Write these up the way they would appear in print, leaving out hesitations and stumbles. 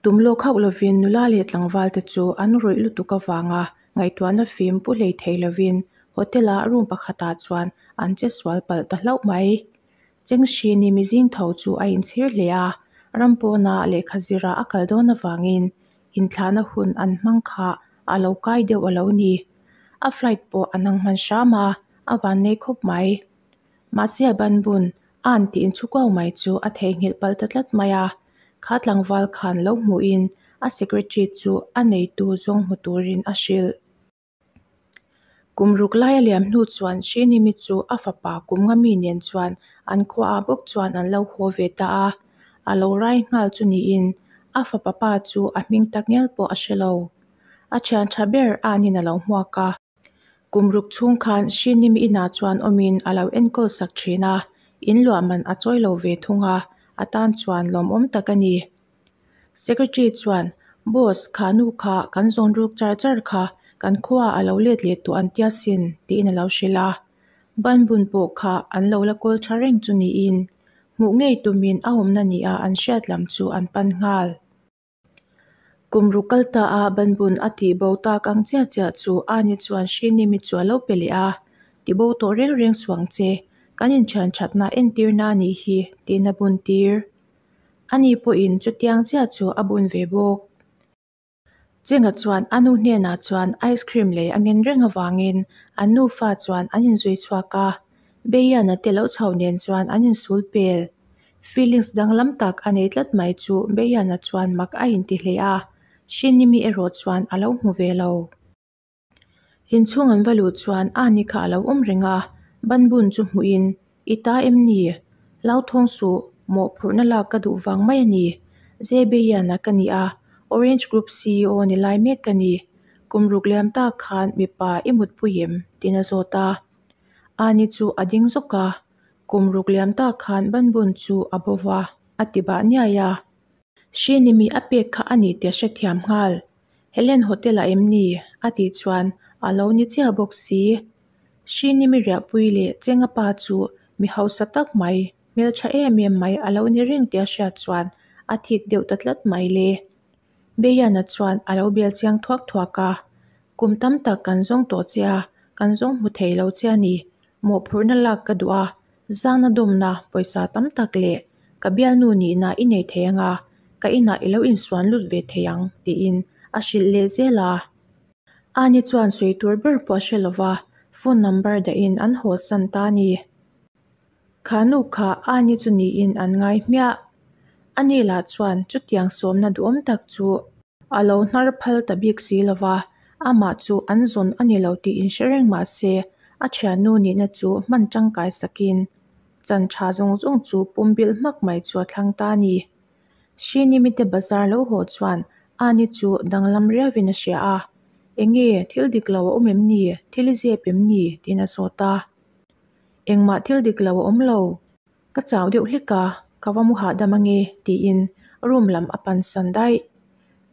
Tum lawk hauh lovin nula leh tlangval te chu an rawih lutuk avanga ngaihtuahna fim pu hlei thei lovin hotel-a room pakhatah chuan an che sual palh ta hlauh mai. Chengxini mizing tho chu a inchhir hle a, ram pawna lehkha zira a kal dawn avangin inthlahna hun an hmang kha a lo kai deuh a lo ni. A flight pawh a nang hman hram a, a vannei khawp mai. Mahse a ban bun a'n tih inchhu kuau mai chu a theihnghilh palh ta tlat mai a, kha tlangval khan lo hmuhin a secretary chu a neitu zawng hmu turin a hrilh. Kum ruk lai a liam hnu chuan Hrinimi chu a fapa kum nga mi nen chuan an khuaah bawk chuan an lo haw ve ta a, a lo rai nghal chu niin a fapa pa chu a hming takngial pawh a hre lo. A thian tha ber Anin a lo hmuak a. Kum ruk chhung khan Hrinimi inah chuan awmin a lo enkawl sak thin a, in luah man a chawi lo ve thung a, a tan chuan lawmawm tak a ni. Secretary chuan, Boss, kha nu kha kan zawn ruk char char kha kan khuaah a lo let leh tawh an tia sin, tiin a lo hrilh a. Banbun pawh kha an lo la kawl tha reng chu niin, hmuh ngei tumin a awmna nia an hriat lam chu an pan nghal. Kum ruk kal ta a banbun a tih bo tak ang chiah chiah chu Ani chuan Hrinimi chu a lo pe leh a, Ti bo tawh reng reng suh ang che, kan inthian thatna entirna a nih hi, tiin a bun tir. Ani pawhin chutiang chiah chu a bun ve bawk. Chenga chuan a nu hnenah chuan ice cream lei a ngen reng avangin an nufa chuan an inzui chhuak a, Beiana te lo chho nen chuan an insul pel. Feelings danglam tak a nei tlat mai chu Beiana chuan mak a inti hle a, Hrinimi erawh chuan a lo hmu ve lo. Inchhung an va luh chuan Ani kha a lo awm reng a, banbun chu hmuhin, I ta em ni? Hlauthawng suh, mawhphurhna lak ka duh vang mai a ni. Zebeiana ka ni a, Orange Group CEO ni lai mek ka ni. Kum ruk liam tak khan mipa i mutpui em? tiin a zawt a. Ani chu a ding zawk a, Kum ruk liam tak khan banbun chu a bo va, a ti bah niai a. Hrinimi a pek kha a ni tih a hrethiam nghal. Helen Hotel ah em ni? a tih chuan a lo ni chiah bawk si. Hrinimi riahpui leh Chenga pa chu mi hausa tak mai, hmeltha em em mai a lo ni reng tih a hriat chuan a thik deuh ta tlat mai le. Beiana chuan a lo bel chiang thuak thuak a, Kum tam tak kan zawng tawh che a, kan zawng hmu thei lo che a ni. Mawhphurhna lak ka duh a, zangna dawmna pawisa tam tak leh ka bialnu nihna i nei thei anga ka inah i lo insuan lut ve thei ang tiin a hrilh leh zel a. Ani chuan sawi tur ber pawh a hre lova, phone number dahin an haw san ta a ni. Kha nu kha Ani chu niin an ngai hmiah. Ani lah chuan chutiang sawmna duhawm tak chu a lo hnar phal ta bik si lova, amah chu an zawn a ni lo tih inhre reng mah se a thiannu nihna chu hman tangkai sakin chan tha zawng zawng chu pum bilh hmak mai chu a thlang ta a ni. Hrinimite bazar lo haw chuan Ani chu danglam riauin a hria a, Enge, thil dik lo a awm em ni? Thil i zep em ni? tiin a zawt a. Engmah thil dik lo a awm lo. Ka chau deuh hlek a, ka va mu hahdam ange tiin room lam a pan san daih.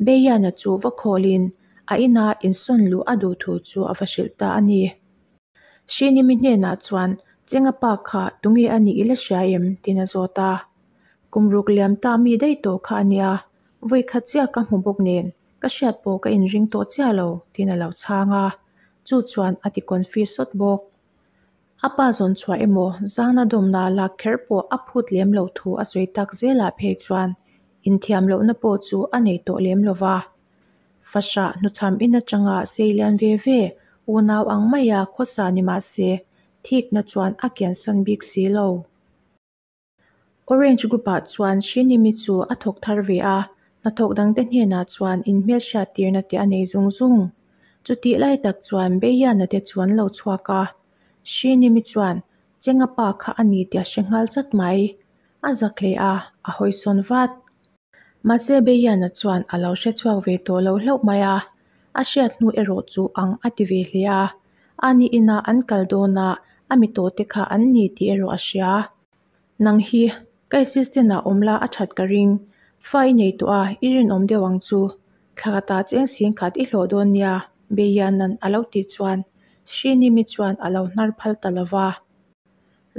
Beiana chu va khawlin a ina insawn luh a duh thu chu a va hrilh ta a ni. Hrinimi hnenah chuan Chenga pa kha tunge a nih i la hria em? tiin a zawt a. Kum ruk liam ta mi daih tawh kha a nia, vawi khat chiah ka hmu bawk nen ka hriat pawh ka inring tawh chiah lo tiin a lo chhang a, chu chuan a ti confuse sawt bawk. A pa zawn chhuah emaw zangna dawmna lak kher pawh a phut lem loh thu a sawi tak zelah phei chuan inthiam lohna pawh chu a nei tawh lem lo va. Fahrah hnuchham in atanga sei lian ve ve unau ang maia khawsa ni mah se thikna chuan a kiansan bik si lo. Orange Group-ah chuan Hrinimi chu a thawk thar ve a, hnathawk dangte hnenah chuan inhmelhriat tirna te a nei zung zung. Chutih lai tak chuan Beiana te chu an lo chhuak a, Hrinimi chuan Chenga pa kha a ni tih a hre nghal chat mai. A zak hle a, a hawisawn vat. Mahse Beiana chuan a lo hre chhuak ve tawh lo hlauh mai a, a hriat hnu erawh chu ang a ti ve hle a, ani ina an kal dawna a mi tawhte kha an ni tih erawh a hria. Nang hi ka assistant ah awm la a that ka ring, fa i nei tawh a i rinawm deuh ang chu, thla khatah cheng sing khat i hlawh dawn nia Beianan a lo tih chuan Hrinimi chuan a lo hnar phal ta lo va.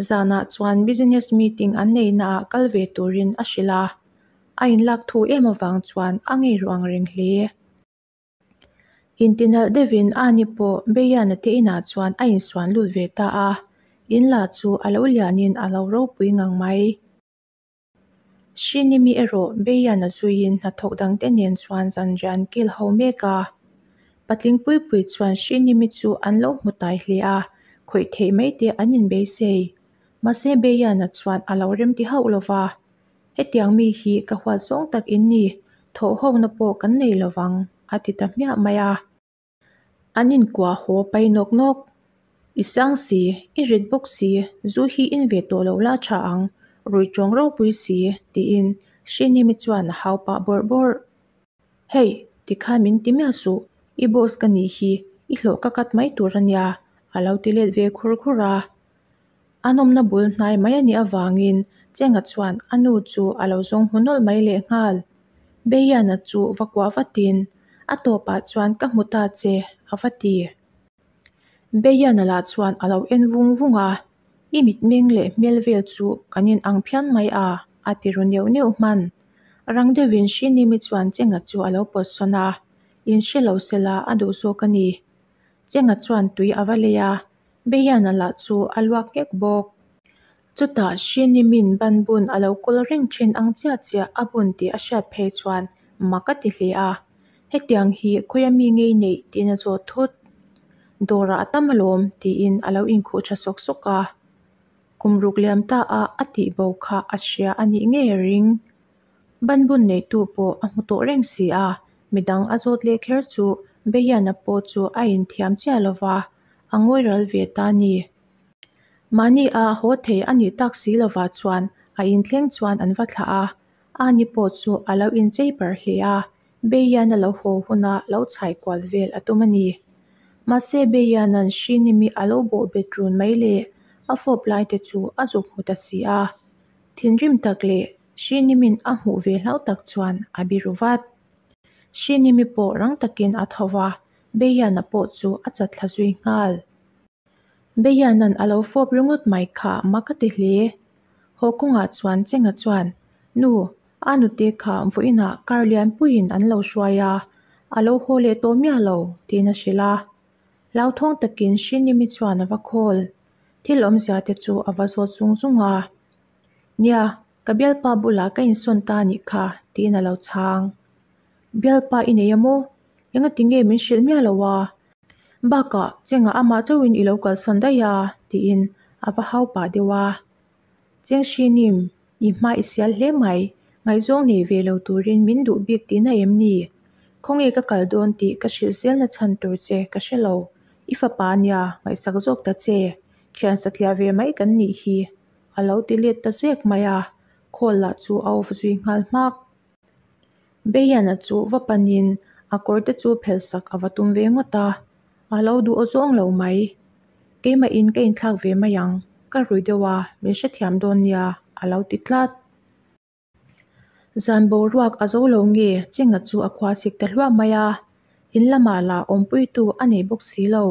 Zanah chuan business meeting an neihna ah kal ve turin a hrilh a. A inlak thu em avang chuan a ngei ru ang reng hle. Intinalh deuhin Ani pawh Beiana te inah chuan a insuan lut ve ta a, in lah chu a lo lianin a lo ropui ngang mai. Hrinimi erawh Beiana zuiin hnathawk dangte nen chuan zanriah an kil ho mek a. Patling pui pui chuan Hrinimi chu an lo hmu tai hle a, khawih theih mai te an inbeisei. Mahse Beiana chuan a lo remti hauh lo va, Hetiang mi hi ka huat zawng tak in ni, thawhhawkna pawh kan nei lo vang, a ti ta hmiah mai a. An inkuah haw pai nawk nawk. I sang si, i rit bawk si, zu hi in ve tawh lo la tha ang, rui tawng ropui si, tiin Hrinimi chuan a hau pah bawrh bawrh. Hei, tikhan min ti miah suh, i boss ka nih hi, i hlawh ka cut mai tur a nia, a lo ti let ve khur khur a. A nawmna bul hnai mai a nih avangin Chenga chuan a nu chu a lo zawng hmu nawlh mai lehnghal. Beiana chu va kuah vatin, A tawpah chuan ka hmu ta che, a va ti. Beiana lah chuan a lo en vung vung a, I mitmeng leh hmel vel chu kan in ang phian mai a, a ti ru neuh neuh hman. Rang deuhin Hrinimi chuan Chenga chu a lo pawt sawn a, In hre lo sela a duh zawk a ni. Chenga chuan tui a va lei a, Beiana lah chu a luak nghek bawk. Chutah Hrinimi'n ban bun a lo kawl reng thin ang chiah chiah a bun tih a hriat phei chuan mak a ti hle a. Hetiang hi khawia mi ngei neih tiin a zawt thut. Dawrah a tam alawm tiin a lo inkhuh tha sawk sawk a. Kum ruk liam ta a a tih bo kha a hria a nih ngei a ring. Ban bun neihtu pawh a hmu tawh reng si a, midang a zawt leh kher chu Beiana pawh chu a inthiam chiah lo va, a ngawi ral ve ta a ni. Mahni a haw thei a nih tak si lovah chuan a inthleng chuan an va thlah a, Ani pawh chu a lo inchei parh hle a, Beian a lo haw huna lo chhai kual vel a tum a ni. Mahse Beiana'n Hrinimi a lo bawh bet run mai leh a fawp lai te chu a zuk hmu ta si a. Thinrim tak leh Hrinimin a hmuh ve hlau tak chuan a biru vat. Hrinimi pawh rang takin a tho va, Beiana pawh chu a chat thla zui nghal. Beiana'n a lo fawp ringawt mai kha mak a ti hle. Haw kawngah chuan Chenga chuan, Nu, a nute kha vawiinah kar lianpuiin an lo hruai a, a lo haw leh tawh miah lo, tiin a hrilh a. Hlauthawng takin Hrinimi chuan a va khawl. Thil awmzia te chu a va zawt zung zung a. Nia, ka bialpa bulah ka insawn ta a nih kha, tiin a lo chhang. Bialpa i nei a maw? Engati nge min hrilh miah lo a? Bakah, Chengah amah chauhin i lo kalsawn daih a, tiin a va hau pah deuh a. Cheng Hrinim, i hma i sial hle mai, ngaihzawng nei ve lo turin min duh bik tihna em ni? Khawnge ka kal dawn tih ka hrilh zelna chhan tur che ka hre lo. I fapa nia, ngaihsak zawk ta che. Thian satliah ve mai kan nih hi. A lo ti let ta zek mai a, call lah chu a off zui nghal hmak. Beiana chu va panin a kawr te chu phelh sak a va tum ve ngawt a, a lo duh aw zawng lo mai. Keimahin ka inthlak ve mai ang, ka rui deuh a, min hrethiam dawn nia, a lo ti tlat. Zan boruak a zo lo nge Chenga chu a khua sik ta hluah mai a, in lamah lah awmpuitu a nei bawk si lo.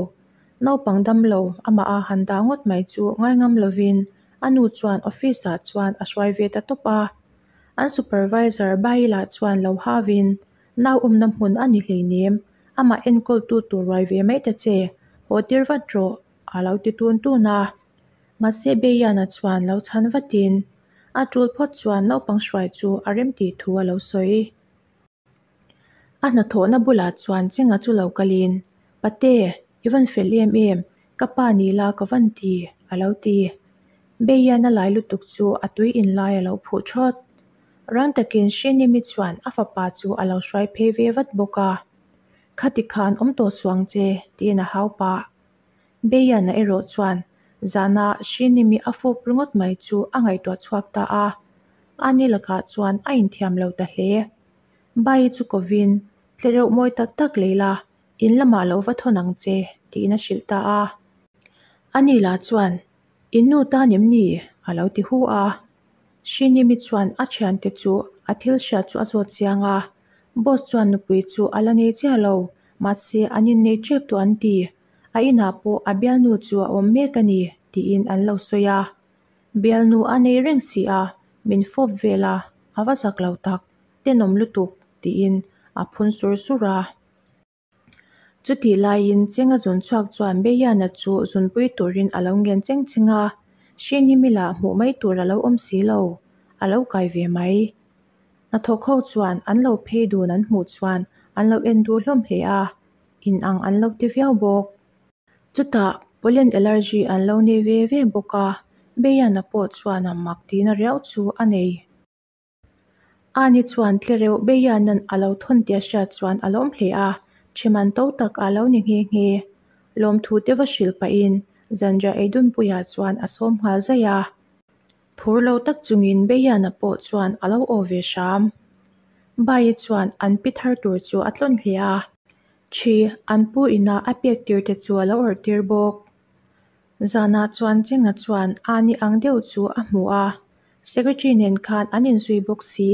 Naupang damlo amah a han dah ngawt mai chu ngaingam lovin a nu chuan office ah chuan a hruai ve ta tawp a. An supervisor Baila chuan lo havin, Nau awmna hmun a ni hleinem, amah enkawltu tur ruai ve mai ta che, haw tir vat rawh, a lo ti tun tun a. Mahse Beiana chuan lo chhan vatin, a tul phawt chuan naupang hruai chu a rem tih thu a lo sawi. A hnathawhna bulah chuan Chenga chu lo kalin, Pate, i van fel em em, ka pa ni la ka van ti, a lo ti. Beian a lai lutuk chu a tui in lai a lo phuh thawt. Rang takin Hrinimi chuan a fapa chu a lo hruai phei ve vat bawk a. Khati khan awm tawh suang che, tiin a hau pah. Beiana erawh chuan zana Hrinimi a fawp ringawt mai chu a ngaihtuah chhuak ta a. Ani lakah chuan a inthiam lo ta hle. Bai chu kovin, Tlereuh mawi tak tak lei la, in lamah lo va thawn ang che, tiin a hrilh ta a. Ani lah chuan, In nu tan em ni? a lo ti hu a. Hrinimi chuan a thiante chu a thil hriat chu a zawt chiang a. Boss chuan nupui chu a la nei chiah lo, mahse an innei tep tawh an ti. A inah pawh a bialnu chu a awm mek a ni, tiin an lo sawi a. Bialnu a nei reng si a, min fawp vel a, a va zak lo tak. Tenawm lutuk, tiin a phun sur sur a. Chutih laiin Chenga zun chhuak chuan Beiana chu zunpui turin a lo ngen cheng cheng a, Hringhimi lah hmuh mai tur a lo awm si lo, a lo kai ve mai. Hnathawk ho chuan an lo phei dun an hmuh chuan an lo en duh hlawm hle a, in ang an lo ti viau bawk. Chutah pollen allergy an lo nei ve ve bawk a, Beiana pawh chuan a mak tihna riau chu a nei. Ani chuan tlereuh Beianan a lo thawn tih a hriat chuan a lawm hle a, ṭhiman to tak a lo ni nghe nghe. Lawmthu te va hrilh pahin zanriah eidunpuiah chuan a sawm nghal zaih a. Phur lo tak chungin Beiana pawh chuan a lo aw ve hram. Bayi chuan an pi thar tur chu a tlawn hle a. Ṭhi an pu ina a pek tir te chu a lo awrh tir bawk. Zanah chuan Chenga chuan Ani ang deuh chu a hmu a, Secretary nen khan an inzui bawk si.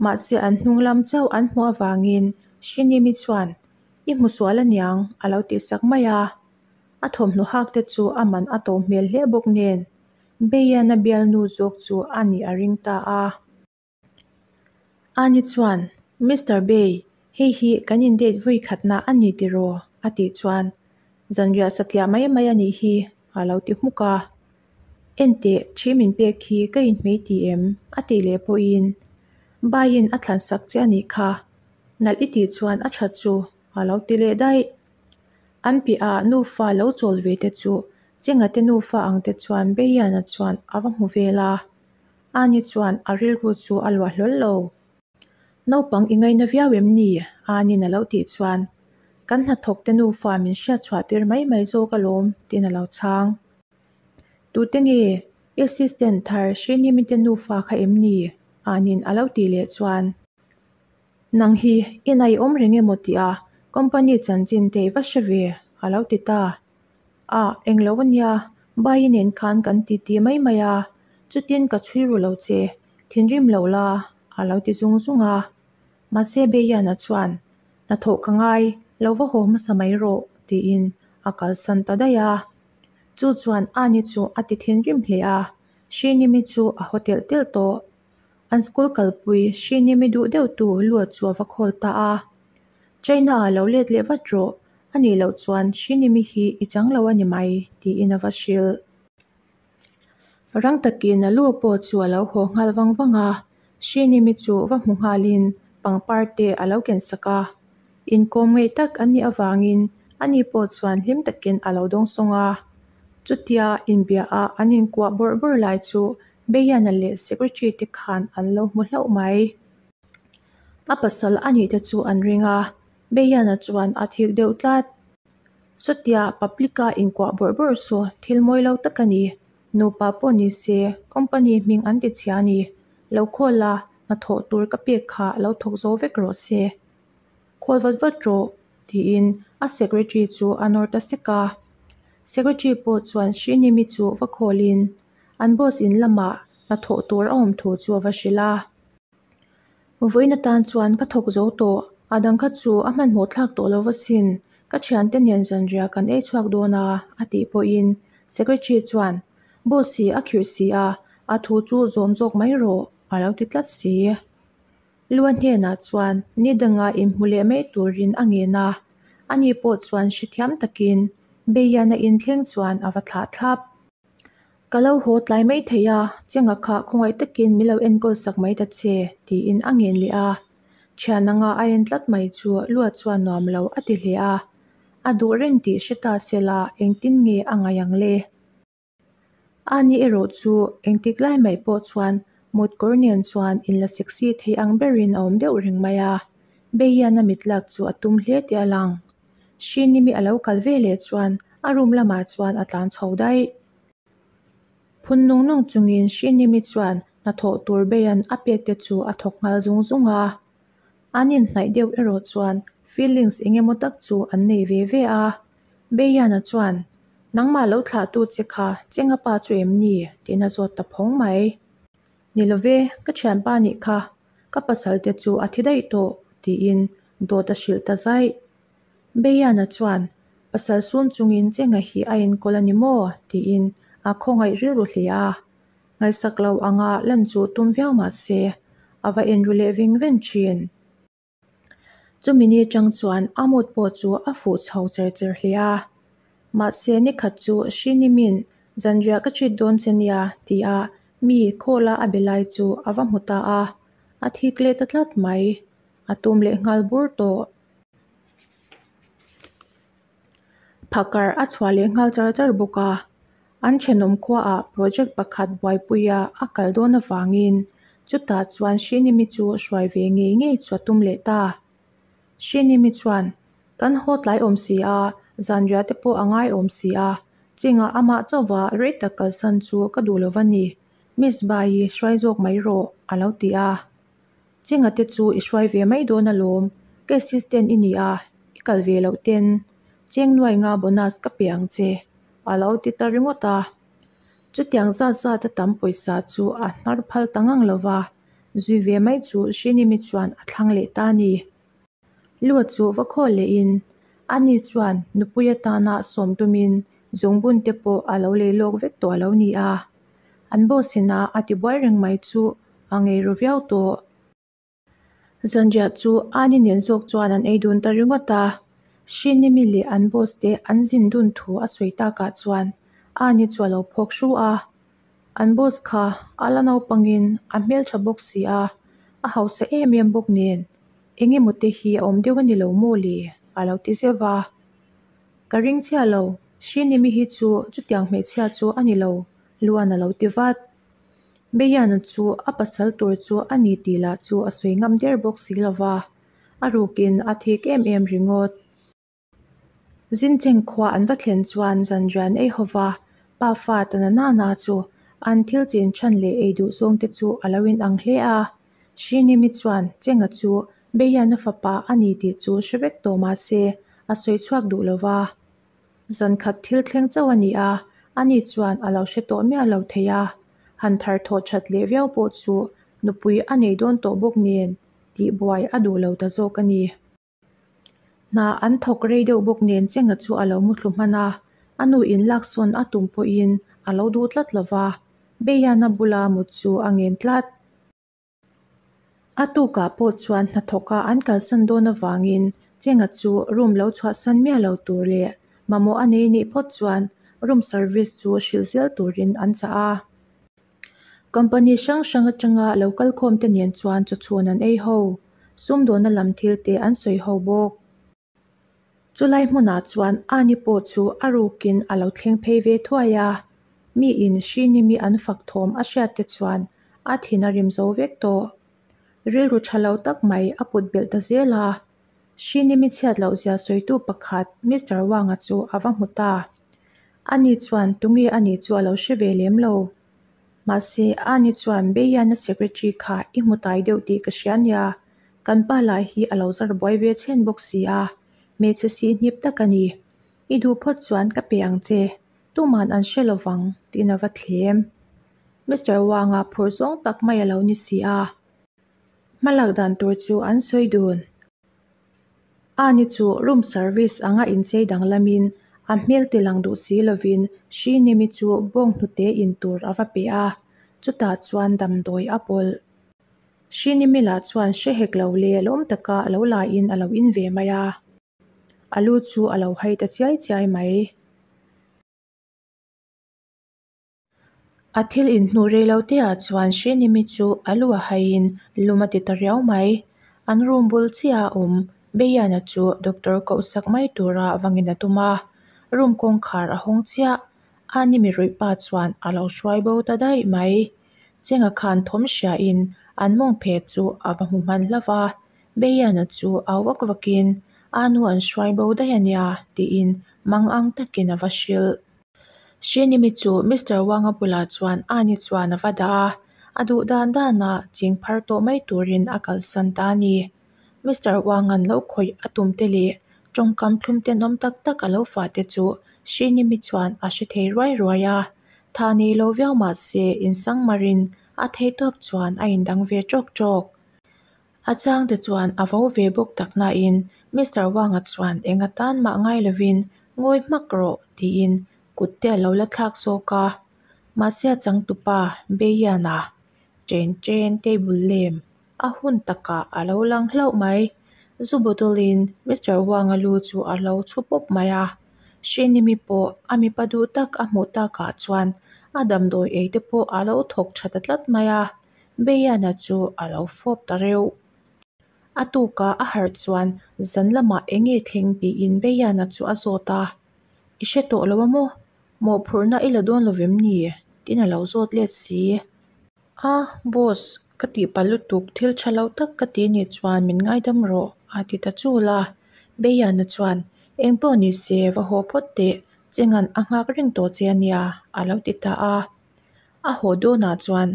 Mahse an hnung lam chauh an hmuh avangin Hrinimi chuan, I hmu sual aniang, a lo tihsak mai a. A thawmhnaw hak te chu a man a to hmel hle bawk nen, Beian a bialnu zawk chu a nih a ring ta a. Ani chuan, Mister Bay, hei hi kan in date vawi khatna a ni tiraw? a tih chuan, Zanriah satliah mai mai a nih hi, a lo ti hmuk a. Enteh, thi min pek hi ka inhmei ti em? a tih leh pawhin, Baiin a thlansak che a nih kha, nalh i tih chuan a that chu, a lo ti leh daih. An piahah nufa lo chawl ve te chu Chenga te nufa ang te chuan Beiana chuan a va hmu vel a. Ani chuan a rilru chu a luah hlawl lo. Naupang i ngaina viau em ni? Ani'n a lo tih chuan, Kan hnathawk te nufa min hriat chhuah tir mai mai zawk alawm, tiin a lo chhang. Tute nge i assistant thar Hrinimi te nufa kha em ni? Ani'n a lo tih leh chuan, Nang hi inah i awm reng emaw tih a company chanchin te i va hre ve, a lo ti ta. Ah, englo ania, Bayi nen khan kan titi mai mai a, chutin ka chhui ru lo che, thinrim lo la, a lo ti zung zung a. Mahse Beiana chuan, Hnathawh ka ngai, lo va haw hmasa mai rawh, tiin a kalsan ta daih a. Chu chuan Ani chu a ti thinrim hle a, Hrinimi chu a haw telh telh tawh. An school kalpui Hrinimi duh deuhtu Lua chu a va khawl ta a. China ah lo let leh vat rawh, a nih loh chuan Hrinimi hi i chang lo a ni mai, tiin a va hrilh. Rang takin a lu pawh chu a lo haw nghal vang vang a, Hrinimi chu va hmu nghalin pangpar te a lo ken sak a. Inkawm ngeih tak an nih avangin ani pawh chuan hlim takin a lo dawngsawng a. Chutia inbia a an inkuah bawrh bawrh lai chu Beiana leh Secretary te khan an lo hmu hlauh mai. A pasal a nih te chu an ring a, Beiana chuan a thik deuh tlat. Sawtia public-a inkuah bawrh bawrh saw thil mawi lo tak a ni. Nupa pawh ni se company hming an ti chhia a ni. Lo khawl a, hnathawh tur ka pek kha lo thawk zo vek rawh se. Khawl vat vat rawh, tiin a secretary chu a nawr ta sek a. Secretary pawh chuan Hrinimi chu va khawlin an boss in lamah hnathawh tur a awm thu chu a va hrilh a. Vawiin atan chuan ka thawk zo tawh, a dang kha chu a hmanhmawh thlak tawh lo asin, ka thiante nen zanriah kan ei chhuak dawn a, a tih pawhin Secretary chuan, Boss hi a khirh si a, a thu chu zawm zawk mai rawh, a lo ti tlat si. Lua hnenah chuan ni danga inhmu leh mai turin a ngen a, ani pawh chuan hrethiam takin Beiana inthleng chuan a va thlah thlap. Ka lo haw tlai mai thei a, Chenga kha khawngaih takin min lo enkawl sak mai ta che, tiin a ngen leh a. Thian anga a en tlat mai chu Lua chuan nuam lo a ti hle a. A duh reng tih hre ta se la engtin nge a ngaih ang le? Ani erawh chu engtik lai mai pawh chuan mut kawr nen chuan inla sexy thei ang berin a awm deuh reng mai a. Beihian a mit lak chu a tum hle tih a lang. Hrinimi a lo kal ve leh chuan a room lamah chuan a tlan chho daih. Phun nung nung chungin Hrinimi chuan hnathawh tur beian a pek te chu a thawk nghal zung zung a. An inhnaih deuh erawh chuan feelings eng emaw tak chu an nei ve ve a. Beiana chuan, Nangmah lo thlahtu che kha Chenga pa chu em ni? tiin a zawt ta phawng mai. Ni love, ka thianpa nih kha, ka pasal te chu a thi daih tawh, tiin dawt a hrilh ta zaih. Beiana chuan, Pasal sun chungin Chenga hi a enkawl a ni maw? tiin a khawngaih rilru hle a. Ngaihsak lo anga lan chu tum viau mah se, a va en ru leh veng veng thin. Chumi ni atang chuan a mood pawh chu a fuh chho cher cher hle a. Mahse nikhat chu Hrinimi'n zanriah ka treat dawn che nia ti a mi call a a be lai chu a va hmu ta a, a thik leh ta tlat mai. A tum leh nghal bur tawh. Phakar a chhuah leh nghal char char bawk a. An thenawm khuaah project pakhat buaipuia a kal dawn avangin chutah chuan Hrinimi chu hruai ve ngei ngei chu a tum leh ta. Hrinimi chuan, Kan haw tlai awm si a, zanriah te pawh a ngai awm si a, chingah amah chauhva rei tak kalsan chu ka duh lo va ni, Miss Bai-i hruai zawk mai rawh, a lo ti a. Chinga te chu i hruai ve mai dawn alawm, ka assistant i ni a, i kal ve loh ten cheng nuai nga bonus ka pe ang che, a lo ti ta ringawt a. Chutiang zat zat a tam pawisa chu a hnar phal ta ngang lo va, zui ve mai chu Hrinimi chuan a thlang leh ta a ni. Lu chu va khawl lehin ani chuan nupui atana sawm tumin zungbun te pawh a lo lei lawk vek tawh a lo ni a. An boss ina a ti buai reng mai chu a ngei ru viau tawh. Zanriah chu Ani nen zawk chuan an ei dun ta ringawt a. Hrinimi leh an boss te an zin dun thu a sawi takah chuan Ani chu a lo phawk hru a. An boss kha a la naupangin a hmeltha bawk si a, a hausa em em bawk nen eng emaw te hi a awm deuh a ni lo maw le? a lo ti zeuh va. Ka ring chiah lo, Hrinimi hi chu chutiang hmeichhia chu a ni lo, Luan a lo ti vat. Beiana chu a pasal tur chu a ni tih lah chu a sawi ngam der bawk si lo va, a rukin a thik em em ringawt. Zincheng khua an va thlen chuan zanrian ei ho va, pa fa ta na na chu an thil chin chhan leh ei duh zawng te chu a lo inang hle a. Hrinimi chuan Chenga chu Beiana fapa a ni tih chu hre vek tawh mah se a sawi chhuak duh lo va. Zan khat thil thleng chauh a ni a, ani chuan a lo hre tawh miah lo thei a. Han thar thawh that leh viau pawh chu nupui a nei dawn tawh bawk nen tihbuai a duh lo ta zawk a ni. Hna an thawk rei deuh bawk nen Chenga chu a lo muthlu hman a, a nu in laksawn a tum pawhin a lo duh tlat lo va, Beiana bula mut chu a ngen tlat. A tukah pawh chuan hnathawka an kalsan dawn avangin Chenga chu room lo chhuahsan miah lo tur leh mamawh a nei nih phawt chuan room service chu hrilh zel turin an chah a. Company hrang hrang atanga lo kalkhawm te nen chuan chawchhun an ei ho, sumdawna lam thil te an sawi ho bawk. Chulai hmunah chuan Ani pawh chu a rukin a lo thleng phei ve thuai a, miin Hrinimi an fak thawm a hriat te chuan a thin a rim zo vek tawh. Rilru tha lo tak mai a put belh ta zel a, Hrinimi chhiat loh zia sawitu pakhat Mister Wanga chu a va hmu ta. Ani chuan tunge a nih chu a lo hre ve lem lo. Mahse, Ani chuan Beiana secretary kha i hmu tai deuh tih ka hria nia, kan pa lah hi a lo zar buai ve chhen bawk si a, hmeichhe sih hnip tak a ni. I duh phawt chuan ka pe ang che, tuman an hre lo vang, tiin a va thlem. Mister Wanga phur zawng tak mai a lo ni si a. Hmalak dan tur chu an sawi dun. Ani chu room service anga inchei danglamin a hmel ti lang duh si lovin Hrinimi chu bawng hnute in tur a va pe a, chutah chuan damdawi a pawlh. Hrinimi lah chuan hre hek lo le lawm taka a lo laiin a lo in ve mai a, a lu chu a lo hai ta chiai chiai mai. A thil inhnuh rei lo te ah chuan Hrinimi chu a lu a haiin lum a ti ta riau mai. An room bul chiah a awm Beiana chu doctor koh sak mai tura vangin a tum a, room kawngkhar a hawng chiah. Ani mi ruih pa chuan a lo hruai bo ta daih mai. Chenga khan thawm hriain an mawng phe chu a va hmu hman hlauh a, Beiana chu au vak vakin Anu an hruai bo daih a nia tiin mangang takin a va hrilh. Hrinimi chu Mister Wanga bulah chuan Ani chuan a va dah a, a duh dan danah ching phar tawh mai turin a kalsan ta a ni. Mister Wanga'n lo khawih a tum te leh tawngkam thlum tenawm tak tak a lo fah te chu Hrinimi chuan a hre thei ruai ruai a, tha nei lo viau mah se insangmarin a theihtawp chuan a indang ve tawk tawk. A changte chuan a vo ve bawk tak nain Mister Wanga chuan eng atan mah ngai lovin ngawi hmak rawh tiin kut te a lo la thlak zawk a. Mahse a changtupa Beiana chen chen table lem. A hun takah a lo lang hlauh mai. Zu bottle in Mister Wang-a lu chu a lo chhu pawp mai a. Hrinimi pawh a mipa duh tak a hmuh takah chuan a damdawi ei te pawh a lo thawk tha ta tlat mai a. Beiana chu a lo fawp ta reuh. A tuka a harh chuan zan lamah eng nge thleng tiin Beiana chu a zawt a. I hre tawh lo a maw? Mawhphurhna i la dawn lo vem ni? Tiin a lo zawt let si. A, boss, ka tihpalh lutuk, thil tha lo tak ka ti nih chuan min ngaidam rawh, a ti ta chul a. Beiana chuan, Eng pawh ni se, va haw phawt teh, Chengan a nghak reng tawh che a nia, a lo ti ta a. A haw dawnah chuan,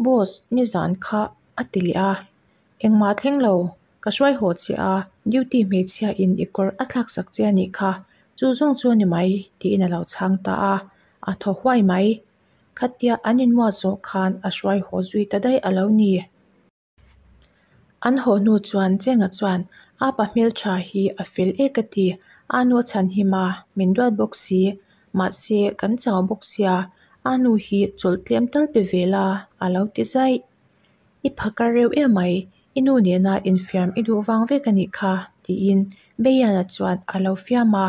Boss, nizan kha a ti leh a. Engmah thleng lo, ka hruai haw che a, duty hmeichhia in i kawr a thlak sak che a nih kha, chu zawng chu a ni mai, tiin a lo chhang ta a, a thaw huai mai. Khatia an inmuah zawh khan a hruai haw zui ta daih a lo ni. An haw hnu chuan Chenga chuan, Apa hmeltha hi a fel e ka ti, a nu a chhan him a, min duat bawk si, mahse kan chau bawk sia, a nu hi chawlh tlem tal pe ve la, a lo ti zaih. I phakar reuh emai, i nu nena infiam i duh vang vek a nih kha, tiin Beiana chuan a lo fiam a,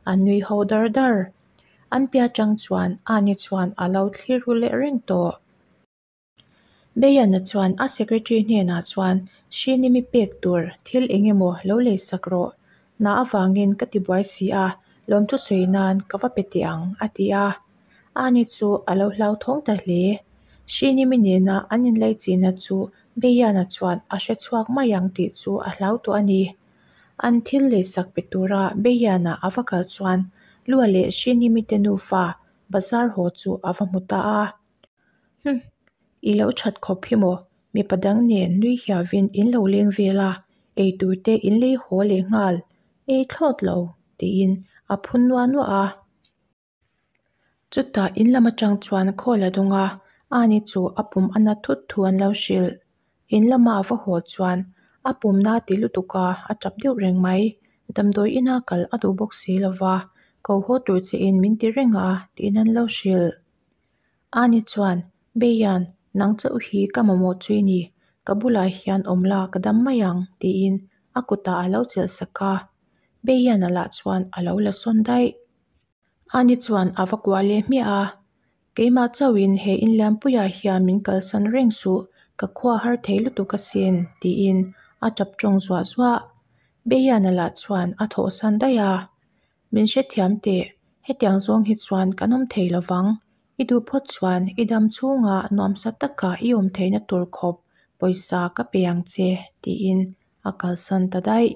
a nui ho dar dar. An piah atang chuan Ani chuan a lo thlir ru leh reng tawh. Beiana chuan a secretary hnenah chuan, Hrinimi pek tur thil eng emaw lo lei sak rawh. Hna avangin ka ti buai si a, lawmthu sawi nan ka va pe teh ang, a ti a. Ani chu a lo hlauthawng ta hle. Hrinimi nena an inlaichinna chu Beiana chuan a hre chhuak mai ang tih chu a hlau tawh a ni. An thil leisak pe tura Beiana a va kal chuan Lua leh Hrinimi te nufa bazar haw chu a va hmu ta a. Hum! I lo that khawp hi maw? Mipa dang nen nui hiavin in lo leng vel a, eitur te in lei haw leh nghal, ei thlawt lo, tiin a phun nuah nuah a. Chutah in lam atang chuan call a dawng a, Ani chu a pum a nat thut thu an lo hrilh. In lama a va haw chuan a pum na ti lutuk a, a tap deuh reng mai. Damdawi ina kal a duh bawk si lo va, ko haw tur che in min ti reng a tiin an lo hrilh. Ani chuan, Beian, nang chauh hi ka mamawh chu i ni, ka bulah hian awm la ka dam mai ang tiin a kutah a lo chelh sak a. Beiana lah chuan a lo la sawn daih. Ani chuan a va kuah leh hmiah a, Keimah chauhin he inliampuiah hian min kalsan reng suh, ka khua har thei lutuk asin, tiin a tap tawng zuah zuah. Beiana lah chuan a thawhsan daih a, Min hrethiam teh, hetiang zawng hi chuan kan awm thei lovang. I duh phawt chuan i dam chhunga nuamsa taka i awm theihna tur khawp pawisa ka pe ang che, tiin a kalsan ta daih.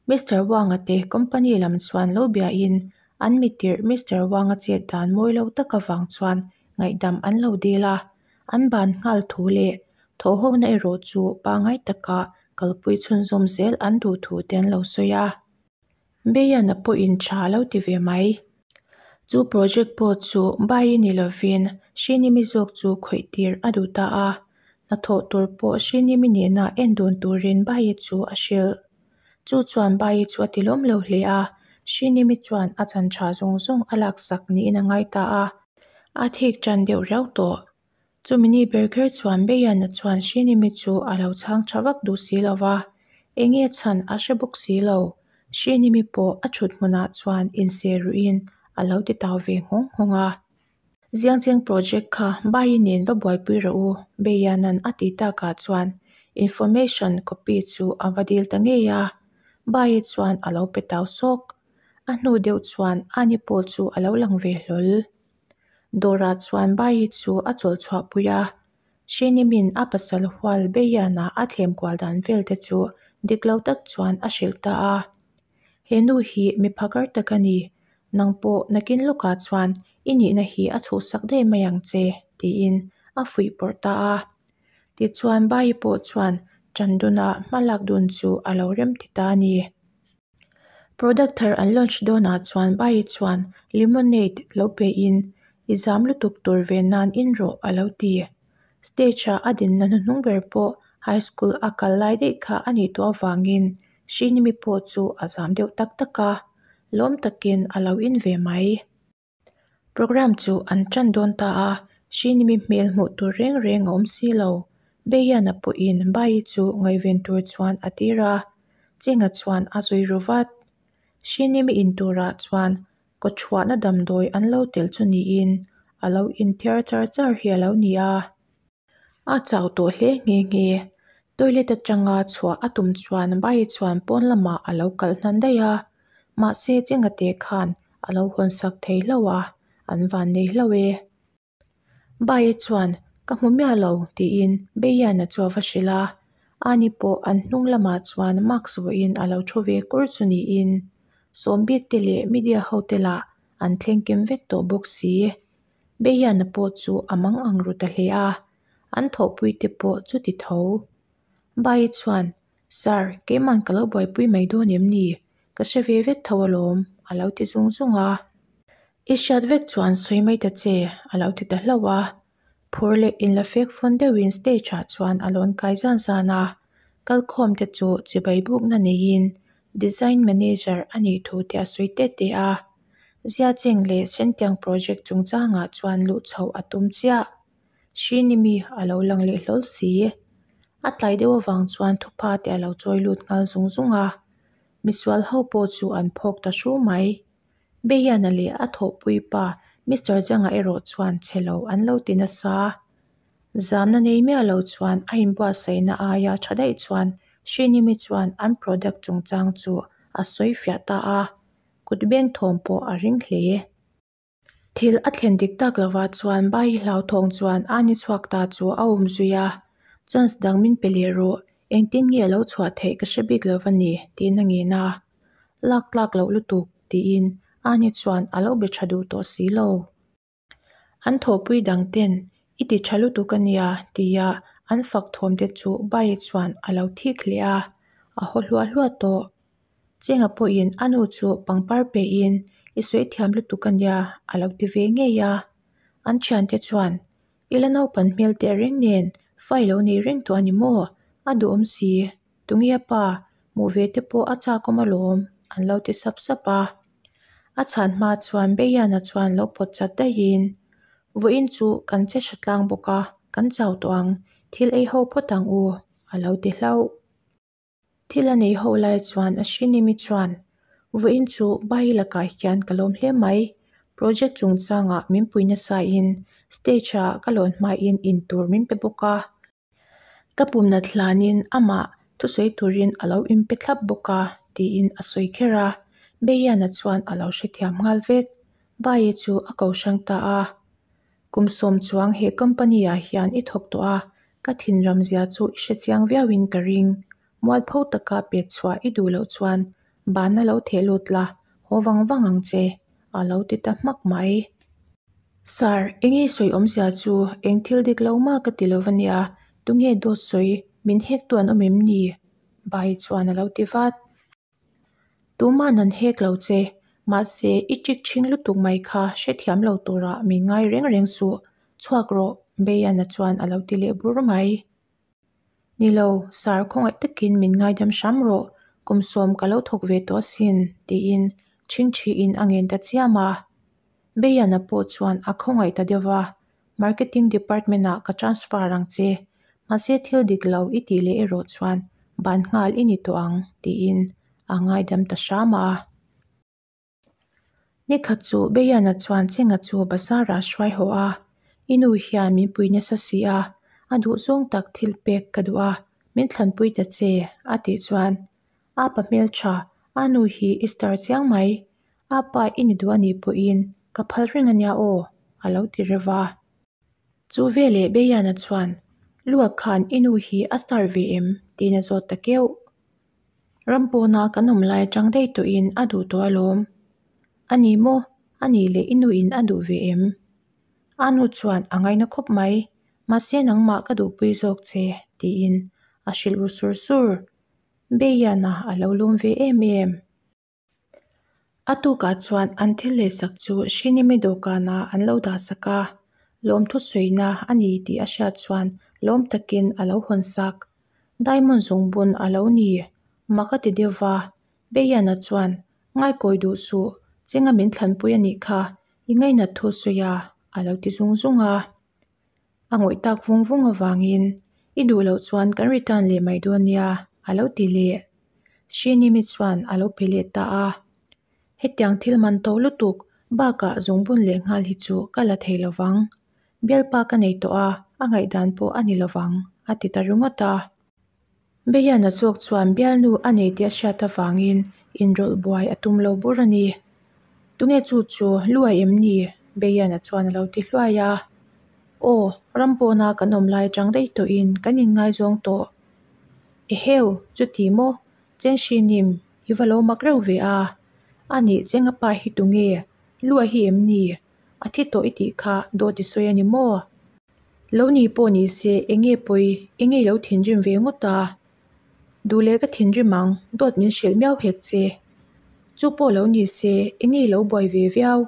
Mister Wang-a te company lam chuan lo biain an mitirh Mister Wang-a chet dan mawi lo tak avang chuan ngaihdam an lo dil a, an ban nghal thu leh thawhhona erawh chu pangngai taka kalpui chhunzawm zel an duh thu te an lo sawi a. Beiana pawhin tha a lo ti ve mai. Chu project pawh chu Bayi ni lovin Hrinimi zawk chu khawih tir a duh ta a. Hnathawh tur pawh Hrinimi nena en dun turin Bayi chu a hrilh. Chu chuan Bayi chu a ti lawm lo hle a, Hrinimi chuan a chan tha zawng zawng a laksak niin a ngai ta a. A thik tan deuh riau tawh. Chumi ni ber kher chuan Beiana chuan Hrinimi chu a lo chhang tha vak duh si lo va, eng nge chhan a hre bawk si lo. Hrinimi pawh a thut hmunah chuan inse ruihin a lo ti tau ve nghawng nghawng a. Ziangcheng project kha Bayi nen va buaipui rawh u, Beiana'n a ti takah chuan information copy chu a va dil ta ngei a. Bayi chuan a lo pe tau sawk. A hnu deuh chuan Ani pawh chu a lo lang ve hlawl. Dawrah chuan Bayi chu a chawlh chhuah pui a, Hrinimi'n a pasal hual Beiana a thlem kual dan vel te chu dik lo tak chuan a hrilh ta a. He nu hi mi phakar tak a ni, nang pawh nakin lawkah chuan i nihna hi a chhuhsak daih mai ang che, tiin a fuih pawrh ta a. Tichuan Bayi pawh chuan Chanduna hmalak dun chu a lo rem ti ta a ni. Product thar an launch dawnah chuan Bayi chuan lemonade lo pe in i zam lutuk tur ve nan in rawh a lo ti. Stage ah a dinna hnuhnung ber pawh high school a kal lai daih kha a nih tawh avangin Hrinimi pawh chu a zam deuh tak tak a, lawm takin a lo in ve mai. Programme chu an tan dawn ta a, Hrinimi hmel hmuh tur reng reng a awm si lo. Beiana pawhin Bayi chu ngaihven tur chuan a tir a, Chenga chuan a zui ru vat. Hrinimi in turah chuan kawchhuahna damdawi an lo telh chu niin a lo inthiar char char hi a lo ni a. A chau tawh hle nghe nghe. Toilet atanga chhuah a tum chuan Bayi chuan pawn lamah a lo kalh hnan daih a, mahse Chenga te khan a lo hawn sak thei hlauh a, an van nei hlauh e. Bayi chuan Ka hmu miah lo tiin Beiana chu a va hrilh a, ani pawh an hnung lamah chuan mask vuahin a lo thu ve kur chu niin Sawmbik te leh media ho te lah an thleng kem vek tawh bawk si. Beiana pawh chu a mang ang ru ta hle a, an thawhpui te pawh chuti tho. Bayi chuan Sir, keiman ka lo buaipui mai dawn em ni? Ka hre ve vek tho alawm, a lo ti zung zung a. I hriat vek chuan sawi mai ta che, a lo ti ta hlauh a. Phur leh inla fek fawn deuhin stage ah chuan a lawn kai zan zan a. Kalkhawm te chu chibai bukna neiin design manager a nih thu te a sawi te te a. Ziacheng leh Sentiang project chungchangah chuan luh chhoh a tum chiah. Hrinimi a lo lang leh hlawl si. A tlai deuh avang chuan thupha te a lo chawi lut nghal zung zung a. Misual ho pawh chu an phawk ta hru mai. Beiana leh a thawhpui pa Mister Zanga erawh chuan chhe lo an lo ti nasa. Zamna nei miah lo chuan a inbuatsaihna aia tha daih chuan Hrinimi chuan an product chungchang chu a sawi fiah ta a, kut beng thawm pawh a ring hle. Thil a thlen dik tak lovah chuan Bayi hlauthawng chuan a ni chhuak ta chu a awm zui a, Chance dang min pe leh rawh, engtin nge a lo chhuah theih ka hre bik lo va ni, tiin a ngen a. Lak tlak loh lutuk, tiin Ani chuan a lo be tha duh tawh si lo. An thawhpui dang ten i ti tha lutuk a nia tia an fak thawm te chu Bayi chuan a lo thik hle a, a haw hluah hluah tawh. Chenga pawhin a nu chu pangpar pehin i sawi thiam lutuk a nia a lo ti ve ngei a. An thiante chuan i la naupan hmel teh reng nen fa i lo nei reng tawh a ni maw? A duhawm si, tunge a pa hmuh ve te pawh a chakawm alawm an lo ti sap sap a. A chhan hma chuan Beiana chuan lo pawt chat daihin, Vawiin chu kan che hra tlang bawk a, kan chau tawh ang, thil ei ho phawt ang u, a lo ti hlauh. Thil a nei ho lai chuan a hrinimi chuan, Vawiin chu Bai lakah hian ka lawm hle mai. Project chungchangah min pui nasain stage-ah ka lawn hmain intur min pe bawk a. Ka pumnat hlanin amah thusawi turin a lo inpe thlap bawk a, tiin a sawi kher a. Beiana chuan a lo hrethiam nghal vek. Bayi chu a ko hrang ta a. Kum sawm chuang he company-ah hian i thawk tawh a, ka thinram zia chu i hrechiang viauin ka ring. Mualpho taka pet chhuah i duh loh chuan banna lo theh lut la, haw vang vang ang che, a lo ti ta hmak mai. Sir, enge sawi awmzia chu eng thil dik lo mah ka ti lo va nia, tunge dawt sawi min hek tu an awm em ni? Bai chuan a lo ti vat. Tuman an hek lo che, mahse i chik chhing lutuk mai kha hrethiam lo turah min ngai reng reng suh, chhuak rawh, Beiana chuan a lo ti leh bur mai. Ni lo, sir khawngaih takin min ngaidam hram rawh, kum sawm ka lo thawk ve tawh asin, tiin chhingchhiin a ngen ta chiam a. Beiana pawh chuan a khawngaih ta deuh va, Marketing department ah ka transfer ang che, mahse thil dik lo i tih leh erawh chuan ban nghal i ni tawh ang, tiin a ngaidam ta hram a. Nikhat chu Beiana chuan Chenga chu bazar ah hruai haw a, I nu hian min pui nasa si a, a duh zawng tak thil pek ka duh a, min thlanpui ta che, a tih chuan a pa hmeltha, a nu hi i star chiang mai, a pa i ni duh a nih pawhin ka phal reng a nia aw, a lo ti reuh a. Chu veleh Beiana chuan, Luak khan i nu hi a star ve em? tiin a zawt ta keuh. Ram pawna kan awm lai atang daih tawhin a duh tawh alawm. A ni maw? A nih leh i nuin a duh ve em? A nu chuan a ngaina khawp mai, mahse nangmah ka duhpui zawk che, tiin a hrilh ru sur sur. Beiana a lo lum ve em em. A tukah chuan an thil lehsak chu Hrinimi dawhkanah an lo dah sak a, lawmthu sawina a ni tih a hriat chuan lawm takin a lo hawn sak. Diamond zungbun a lo ni, mak a ti deuh va. Beiana chuan, Ngaikawi duh suh, chinga min thlanpui a nih kha, i ngainat thu sawi a, a lo ti zung zung a. A ngawih tak vung vung avangin, I duh loh chuan kan return leh mai dawn nia, a lo ti leh. Hrinimi chuan a lo pe let ta a. Hetiang thil man to lutuk bakah zungbun leh nghal hi chu ka la thei lovang. Bialpa ka nei tawh a, a ngaihdan pawh a ni lovang, a ti ta ringawt a. Beian a zawk chuan bialnu a nei tih a hriat avangin inrawlh buai a tum lo bur a ni. Tunge chu chu luai em ni? Beian a chuan a lo ti hluai a. Aw, ram pawna kan awm lai atang daih tawhin kan inngaizawng tawh. Eheu, chuti maw? Chengsinim, i va lo mak reuh ve a. A nih Chenga pa hi tunge? Lua hi em ni? A thi tawh i tih kha dawt i sawi a ni maw? Lo ni pawh ni se enge pawi, enge i lo thinrim ve ngawt a? Duh leh ka thinrim ang, dawt min hrilh miau hek che. Chu pawh lo ni se enge i lo buai ve viau?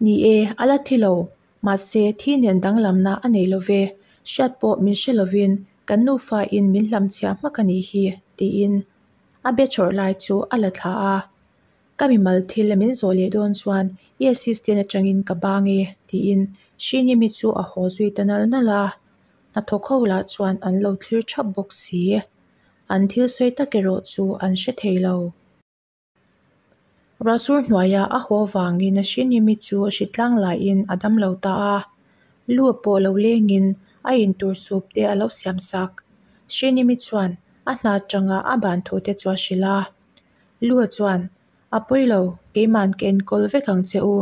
Ni e, a la thi lo. Mahse, thi nen danglamna a nei lo ve. Hriat pawh min hre lovin kan nufa in min hlamchhiah hmak a nih hi, tiin a be chawrh lai chu a la thla a. Ka mimal thil min zawh leh dawn chuan i assistant atangin ka bang e, tiin Hrinimi chu a haw zui ta nal nal a. Hnathawk ho lah chuan an lo thlir thap bawk si. An thil sawi tak erawh chu an hre thei lo. Ruahsur hnuaia a haw vangin Hrinimi chu hritlang laiin a dam lo ta a. Lu pawh lo lengin a intur sup te a lo siam sak. Hrinimi chuan a hna atanga a ban thu te chu a hrilh a. Lua chuan, A pawi lo, keiman ka enkawl vek ang che u.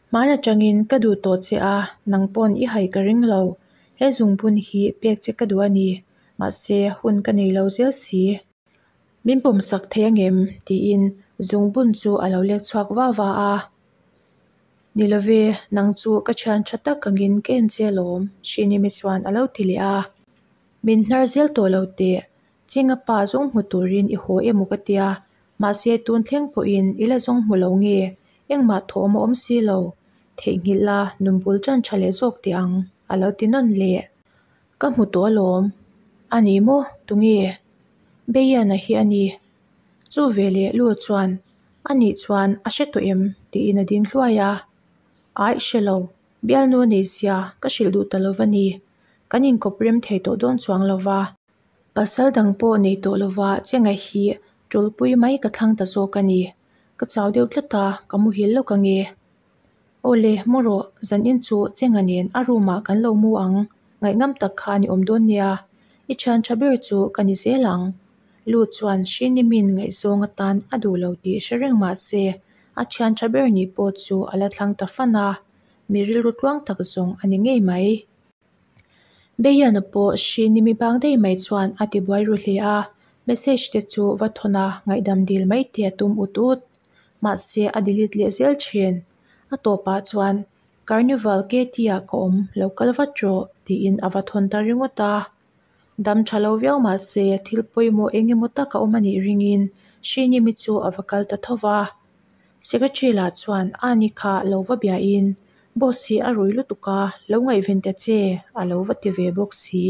Hmai atangin ka duh tawh che a, nang pawn i hai ka ring lo. He zungbun hi pek che ka duh a ni, mahse hun ka nei lo zel si. Min pawmsak thei angem? tiin zungbun chu a lo lek chhuak va va a. Ni love, nang chu ka thian tha tak angin ka en che alawm, Hrinimi chuan a lo ti leh a. Min hnar zel tawh lo teh, Chinga pa zawng hmu turin i haw emaw ka tia, mahse tun thleng pawhin i la zawng hmu lo nge, engmah thawm a awm si lo, theihnghilh la nun bul tan tha leh zawk teh ang, a lo ti nawn leh. Ka hmu tawh alawm. A ni maw? Tunge? Beiana hi a ni. Chu veleh Lu chuan, A nih chuan a hre tawh em? tiin a ding hluai a. Aih hre lo, bialnu a nei sia, ka hrilh duh ta lo va ni. Kan inkawp rem thei tawh dawn chuang lo va. Pasal dang pawh nei tawh lova chenga hi tulpui mai ka thlang ta zawk a ni. Ka chau deuh tlat a, ka muhil lawk ange. Awle, mu rawh, zanin chu chenga nen a room ah kan lo mu ang, ngaihnam tak khan i awm dawn nia. I thian tha ber chu ka ni zel ang. Lu chuan Hrinimi'n ngaihzawng atan a duh lo tih hre reng mah se, a thian tha ber nih pawh chu a la thlang ta fan a, mi rilru tluang tak zawng a ni ngei mai. Beiana pawh Hrinimi bang daih mai chuan a ti buai ru hle a, message te chu va thawn a ngaihdam dil mai te a tum ut ut. Mahse a delete leh zel thin. A tawpah chuan Carnival KT ah ka awm, lo kal vat rawh tiin a va thawn ta ringawt a. Dam tha lo viau mahse thil pawimawh eng emaw tak a awm a nih ringin Hrinimi chu a va kal ta tho va. Secretary lah chuan Ani kha lo va biahin Boss hi a rui lutuk a, lo ngaihven ta che a lo va ti ve bawk si.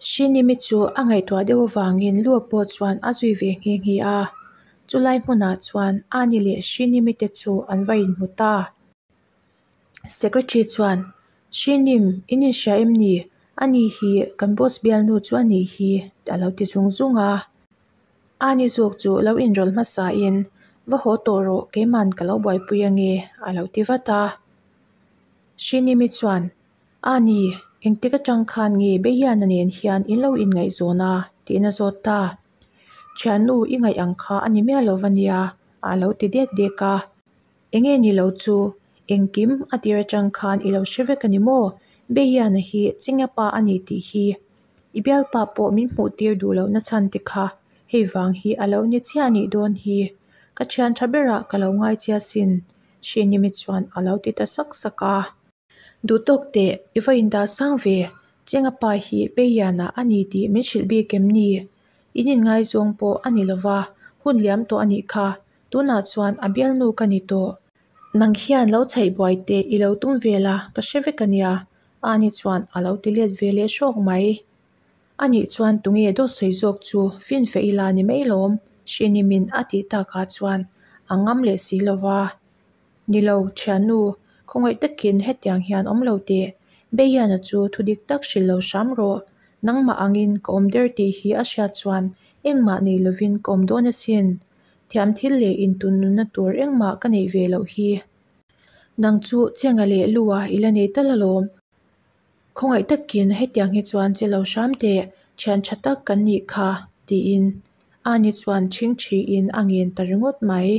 Hrinimi chu a ngaihtuah deuh avangin Lua pawh chuan a zui ve nghe nghe a. Chulai hmunah chuan Ani leh Hrinimi te chu an va inhmu ta. Secretary chuan, Hrinim, in inhria em ni? Ani hi kan boss bialnu chu a nih hi a lo ti zung zung a. Ani zawk chu lo inrawlh hmasain, Va haw tawh rawh, keiman ka lo buaipui ange, a lo ti vat a. Hrinimi chuan, Ani, engtik atang khan nge Beihiana nen hian in lo inngaihzawn a? tiin a zawt ta. Thiannu i ngaih ang kha a ni miah lo va nia, a lo ti dek dek a. Enge ni lo chu, engkim a tir atang khan i lo hre vek a ni maw? Beihiana hi Chinga pa a ni tih hi. I bialpa pawh min hmuh tir duh loh na chhan te kha hei vang hi a lo ni chiah anih dawn hi. Ka thian tha berah ka lo ngai che asin, Hrinimi chuan a lo ti ta sak sak a. Duh tawk teh, i va indah sang ve, Chenga pa hi Peiana a ni tih min hrilh bik em ni? In inngaizawng pawh a ni lova, hun liam tawh a nih kha, tunah chuan a bialnu ka ni tawh. Nang hian lo chhaih buai teh i lo tum vel a, ka hre vek a nia, Ani chuan a lo ti let ve leh hrawk mai. Anih chuan tunge dawt sawi zawk chu finfeh ila ni mai lawm, Hrinimin a tih takah chuan a ngam leh si lo va. Ni lo, thiannu, khawngaih takin hetiang hian awm lo teh. Beiana chu thudik tak hrilh lo hram rawh. Nangmah angin ka awm der tih hi a hriat chuan engmah nei lovin ka awm dawn asin. Thiam thil leh intunnunna tur engmah ka neih ve loh hi. Nang chu Chenga leh Lua i la nei tal alawm. Khawngaih takin hetiang hi chuan che lo hram teh, thian tha tak kan nih kha, tiin Ani chuan ṭhingṭhiin a ngen ta ringawt mai.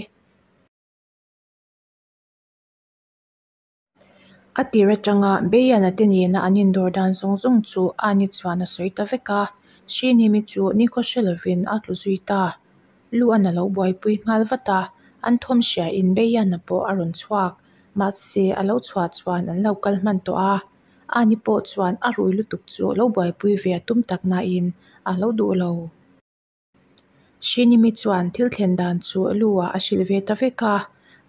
A tir atanga Beiana te nena an indawr dan zawng zawng chu Ani chuan a sawi ta vek a, Hrinimi chu nikhaw hre lovin a tlu zui ta. Lu an a lo buaipui nghal vat a, an thawm hriain Beiana pawh a rawn chhuak. Mahse, a lo chhuah chuan an lo kal hman tawh a, Ani pawh chuan a rui lutuk chu lo buaipui ve a tum tak nain a lo duh lo. Hrinimi chuan thil thlen dan chu Lu-ah a hrilh ve ta vek a,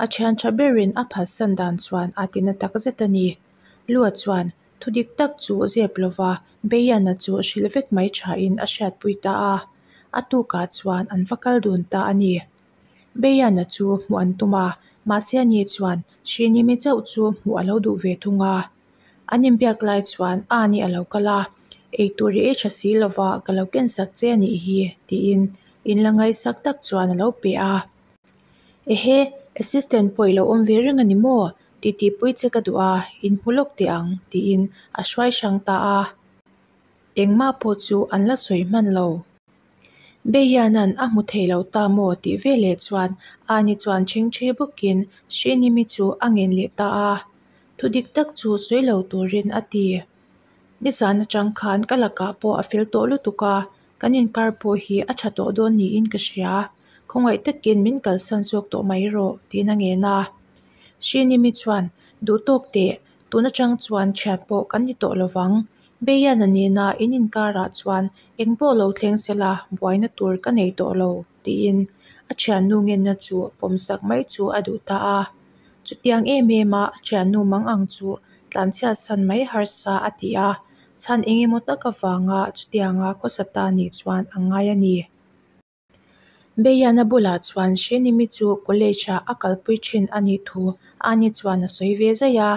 a thian tha berin a phatsan dan chuan a tina tak zet a ni. Lu-a chuan thu dik tak chu zep lova Beiana chu hrilh vek mai thain a hriatpui ta a, a tukah chuan an va kal dun ta a ni. Beiana chu hmuh an tum a, mahse ani chuan Hrinimi chauh chu hmuh a lo duh ve thung a. An inbiak lai chuan Ani a lo kal a, Eitur i ei tha si lova ka lo ken sak che a nih hi, tiin inla ngaihsak tak chuan a lo pe a. Ehe, assistant pawh i lo awm ve reng a ni maw? Titipui che ka duh a, inhmu lawk teh ang, tiin a hruai hrang ta a. Engmah pawh chu an la sawi hman lo. Beianan a hmu thei lo ta maw tih veleh chuan Ani chuan ṭhingṭhi bawkin Hrinimi chu a ngen leh ta a. Thu dik tak chu sawi lo turin a ti. Nizan atang khan ka lakah pawh a fel tawh lutuk a, kan inkar pawh hi a tha tawh dawn niin ka hria. Khawngaih takin min kalsan zawk tawh mai rawh tiin a ngen a. Hrinimi chuan, Duh tawk teh, tun atang chuan thian pawh kan ni tawh lovang. Beiana nena in inkarah chuan eng pawh lo thleng sela buaina tur ka nei tawh lo, tiin a thiannu ngenna chu pawmsak mai chu a duh ta a. Chutiang em em a a thiannu mang ang chu tlanchhiatsan mai harsa a ti a, chhan eng emaw tak avanga chutianga khawsa ta nih chuan a ngai a ni. Beiana bulah chuan Hrinimi chu college-ah a kalpui thin a nih thu Ani chuan a sawi ve zaih a,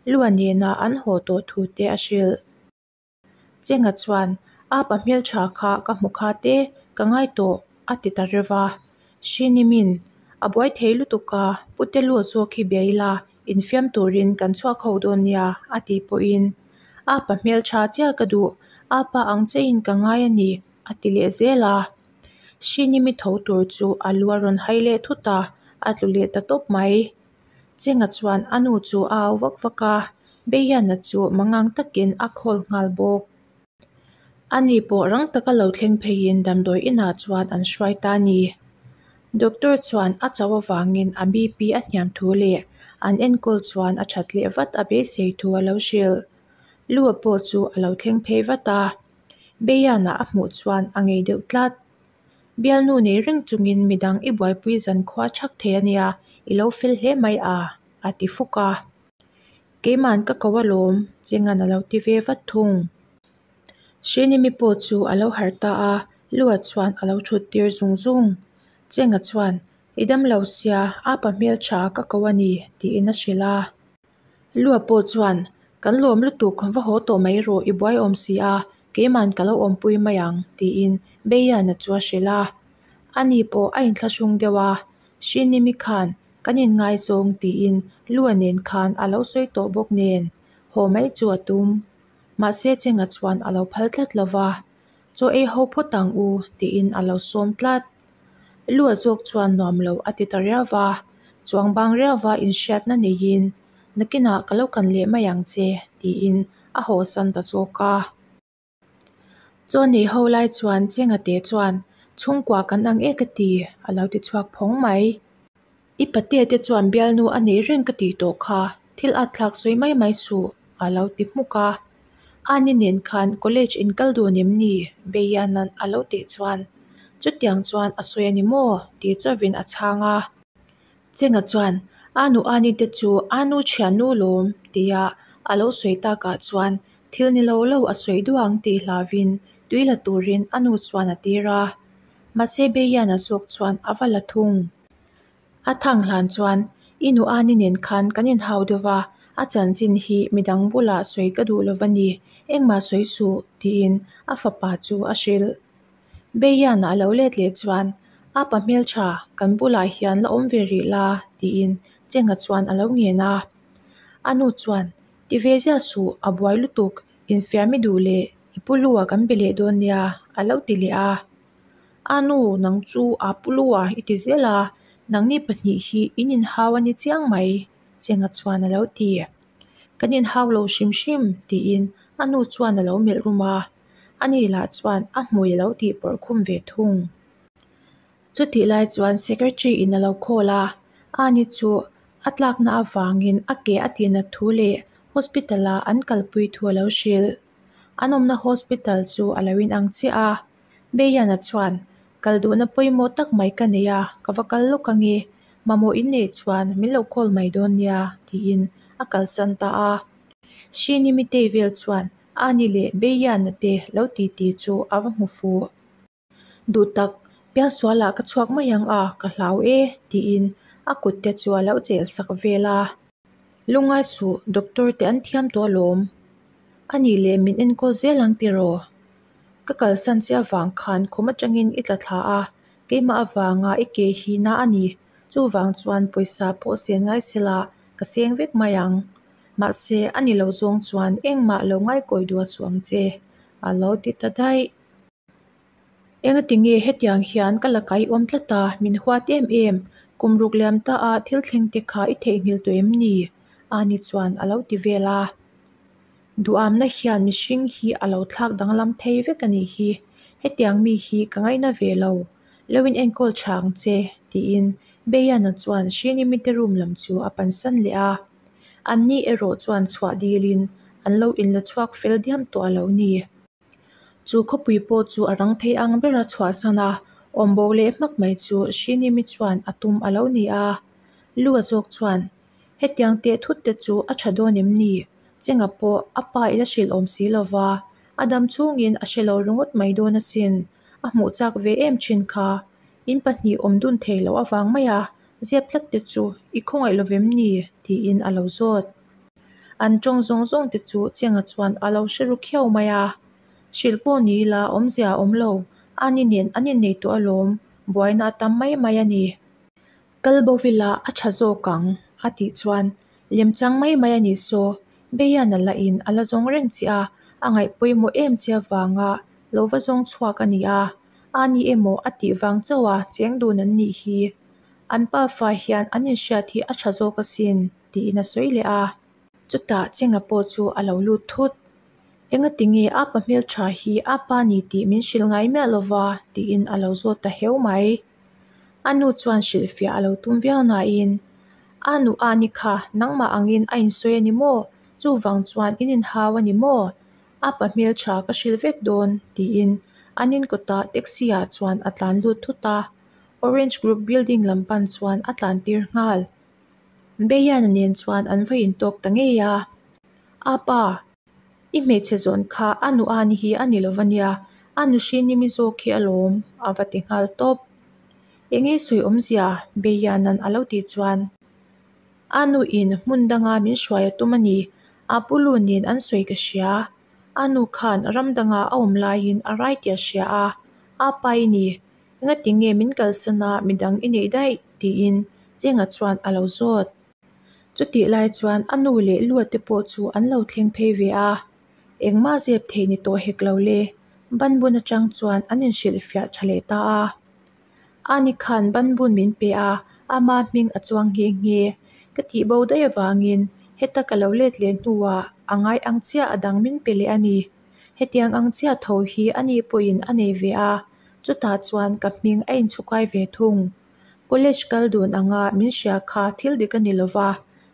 Lua nena an haw tawh thu te a hrilh. Chenga chuan, Apa hmeltha kha ka hmu kha te, ka ngai tawh, a ti ta reuh va. Hrinimin, A buai thei lutuk a, Pute lu zawk hi bia ila, infiam turin kan chhuak ho dawn nia, a tih pawhin, Apa hmeltha chiah ka duh, apa ang chiahin ka ngai a ni, a ti leh zel a. Hrinimi tho tur chu a lu a rawn hai leh thut a, a tlu leh ta tawp mai. Chenga chuan a nu chu a au vak vak a, Beihiana chu mangang takin a khawl nghal bawk. Ani pawh rang taka lo thleng pheiin damdawi inah chuan an hruai ta a ni. Doctor chuan a chauh avangin a BP a hniam thu leh an enkawl chuan a that leh vat a beisei thu a lo hrilh. Lua pawh chu a lo thleng phei vat a, Beihiana a hmuh chuan a ngei deuh tlat. Bialnu nei reng chungin midang i buaipui zan khua chhak thei a nia, i lo fel hle mai a, a ti fuk a. Keiman ka ko alawm, Chengan a lo ti ve vat thung. Hrinimi pawh chu a lo harh ta a, Lua chuan a lo thut tir zung zung. Chenga chuan, I dam lo sia, apa hmeltha ka ko a ni, tiin a hrilh a. Lua pawh chuan, Kan lawm lutuk, va haw tawh mai rawh, i buai awm si a, keiman ka lo awmpui mai ang, tiin Beiana chu a hrilh a. Ani pawh a inthlahrung deuh a, Hrinimi khan kan inngaizawng tiin Lua nen khan a lo sawi tawh bawk nen, haw mai chu a tum. Mahse Chenga chuan a lo phal tlat lo va, Chaw ei ho phawt ang u, tiin a lo sawm tlat. Lua zawk chuan nuam lo a ti ta riau va, chuang bang riau va inhriatna neiin, Nakinah ka lo kan leh mai ang che, tiin a hawsan ta zawk a. Chaw nei ho lai chuan Chenga te chuan, Chhungkua kan ang e ka ti, a lo ti chhuak phawng mai. I patea te chuan bialnu a nei reng ka tih tawh kha, thil at thlak sawi mai mai suh, a lo ti hmuk a. Ani nen khan college in kal dun em ni? Beianan a lo tih chuan, Chutiang chuan a sawi a ni maw? ti chauhin a chhang a. Chenga chuan, Anu Ani te chu Anu thiannu lawm, tia a lo sawi takah chuan thil ni lo lo a sawi duh ang tih hlauvin tui la turin a nu chuan a tir a. Mahse Beiana zawk chuan a va la thung. A thang hlan chuan, I nu Ani nen khan kan inhau deuh va, A chanchin hi midang bulah sawi ka duh lova ni, engmah sawi suh, tiin a fapa chu a hrilh. Beian a lo let leh chuan, Apa hmeltha, kan bulah hian la awm ve rih la, tiin Chenga chuan a lo ngen a. A nu chuan, Ti ve ziah suh, a buai lutuk, infiam i duh leh i pu lu-ah kan be leh dawn nia, a lo ti leh a. A nu, nang chu a pu lu-ah i ti zel a, nangni pahnih hi in inhau a ni chiang mai, Chenga chuan a lo ti. Kan inhau lo hrim hrim, tiin a nu chuan a lo melh rum a. Ani lah chuan a hmui a lo tih pawrh khum ve thung. Chutih lai chuan secretary in a lo call a, Ani chu a tlakna avangin a ke a tihnat thu leh hospital ah an kalpui thu a lo hrilh. An awmna hospital chu a lo inang chiah a, Beiana chuan, Kal duhna pawimawh tak mai ka nei a, ka va kal lawk ange, mamawh in neih chuan min lo call mai dawn nia, tiin a kalsan ta a. Shini mitei vel chuan Ani leh Beiana te lo titi chu a va hmu fuh. Duh tak, piangsualah ka chhuak mai ang a, ka hlau e, tiin a kut te chu a lo chelh sak vel a. Lungngai suh, doctor te an thiam tawh alawm. A nih leh min enkawl zel ang tiraw? Ka kalsan che avang khan khum atangin i tla thla a, keimah avanga i ke hi na a ni. Chuvang chuan pawisa pawh sen ngai sela ka seng vek mai ang. Mahse, a ni lo zawng chuan engmah lo ngaikawi duh a suh ang che, a lo ti ta daih. Engati nge hetiang hian ka lakah i awm tlat a, min huat em em? Kum ruk liam ta a thil thleng te kha i theihnghilh tawh em ni? Ani chuan a lo ti vel a. Duhamna hian mihring hi a lo thlak danglam thei vek a nih hi. Hetiang mi hi ka ngaina ve lo. Lo in enkawl tha ang che, tiin Beiana chuan Srinimite room lam chu a pansan leh a. Anni erawh chuan chhuah dilin an lo inla chhuak fel diam tawh a lo ni. Chu khawpui pawh chu a rang thei ang bera chhuahsan a, awmbo leh hmak mai chu Srinimi chuan a tum a lo ni a. Lua zawk chuan, Hetiang teh thut te chu a tha dawn em ni? Chenga pawh a pa i la hrilh awm si lo va, a dam chhungin a hre lo ringawt mai dawn asin, a hmuh chak ve em thin kha. In pahnih awm dun thei loh avang maia zep tlat te chu i khawngaih lo vem ni? tiin a lo zawt. An tawng zawng zawng te chu Chenga chuan a lo hre ru khiau mai a. Hrilh pawh ni ila awmzia a awm lo, ani nen an innei tawh alawm, buaina a tam mai mai a ni. Kal bo vila a tha zawk ang, a tih chuan lemchang mai mai a nih saw, Beian a la in a la zawng reng che a, a ngaih pawimawh em che avanga lo va zawng chhuak a ni a, ani emaw a tih vang chauh a cheng dun an nih hi. An pafa hian an inhriat hi a tha zawk asin, tiin a sawi leh a. Chutah Chenga pawh chu a lo lut thut. Engati nge a pa hmeltha hi a pa ni tih min hrilh ngai miah lova? tiin a lo zawt ta heu mai. A nu chuan hrilhfiah a lo tum viau nain, A nu a ni kha, nangmah angin a insawi a ni maw? Chuvang chuan in inhau a ni maw? A pa hmeltha ka hrilh vek dawn, tiin an inkawtah taxi ah chuan a tlan lut thut a. Orange Group building lam pan chuan a tlan tir nghal. Beiana nen chuan an va intawk ta ngei a. A pa, i hmeichhe zawn kha a nu ani hi a ni lova nia, a nu hrinimi zawk hi alawm, a va ti nghal tawp. Enge sawi awmzia? Beiana'n a lo tih chuan, A nu in hmun danga min hruai a tum a ni, a pu lu nen an sawi ka hria. A nu khan ram danga a awm laiin a rai tih a hria a, a pa i ni, Engati nge min kalsan a midang i neih daih? tiin Chenga chuan a lo zawt. Chutih lai chuan a nu leh Lua te pawh chu an lo thleng phei ve a, engmah zep thei ni tawh hek lo le. Banbun atang chuan an inhrilhfiah tha leh ta a. Ani khan banbun min pe a, ama hming a chuang nghe nghe. Ka tih bo daih avangin heta ka lo let leh hnuah a ngai ang chiah a dang min pe leh a ni. Hetiang ang chiah tho hi ani pawhin a nei ve a, Chutah chuan ka hming a inchhukai ve thung. College kal dun anga min hria kha thil dik a ni lova,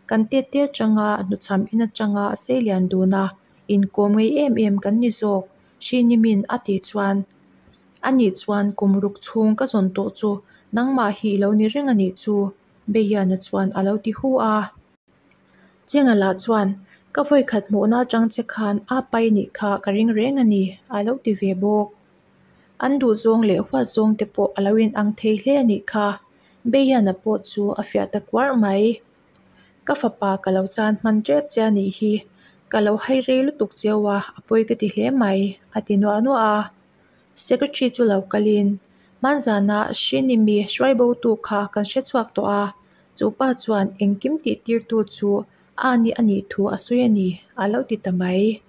kan tette atanga hnuchham in atanga sei lian dun a, inkawm ngei em em kan ni zawk, Hri-ni-min a tih chuan. Anih chuan kum ruk chhung ka zawn tawh chu nangmah hi i lo ni reng a nih chu, Beiana chuan a lo ti hu a. Chenga lah chuan, Ka vawikhat hmuhna atang che khan a pai nih kha ka ring reng a ni, a lo ti ve bawk. An duhzawng leh huatzawng te pawh a lo inang thei hle a nih kha. Beiana pawh chu a fiah ta kuarh mai. Ka fapa ka lo chan hman tep che a nih hi. Ka lo hai rei lutuk cheu a, a pawi ka ti hle mai, a ti nuah nuah a. Secretary chu lo kalin, Hmanzana Hrinimi hruaibotu kha kan hrechhuak tawh a, chu pa chuan engkim tihtirtu chu Ani a nih thu a sawi a ni, a lo ti ta mai.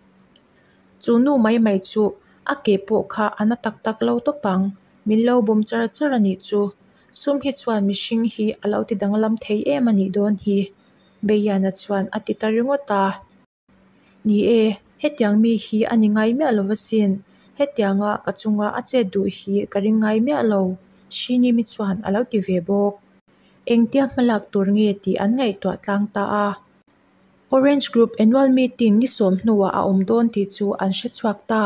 Chu nu mai mai chu a ke pawh kha a na tak tak lo tawp ang, min lo bum char char a nih chu. Sum hi chuan mihring hi a lo ti danglam thei em a nih dawn hi, Beiana chuan a ti ta ringawt a. Ni e, hetiang mi hi a ni ngai miah lo asin, hetianga ka chunga a chet duh hi ka ring ngai miah lo, Hrinimi chuan a lo ti ve bawk. Engtia hmalak tur nge tih an ngaihtuah tlang ta a. Orange Group Annual Meeting ni sawm hnuah a awm dawn tih chu an hre chhuak ta.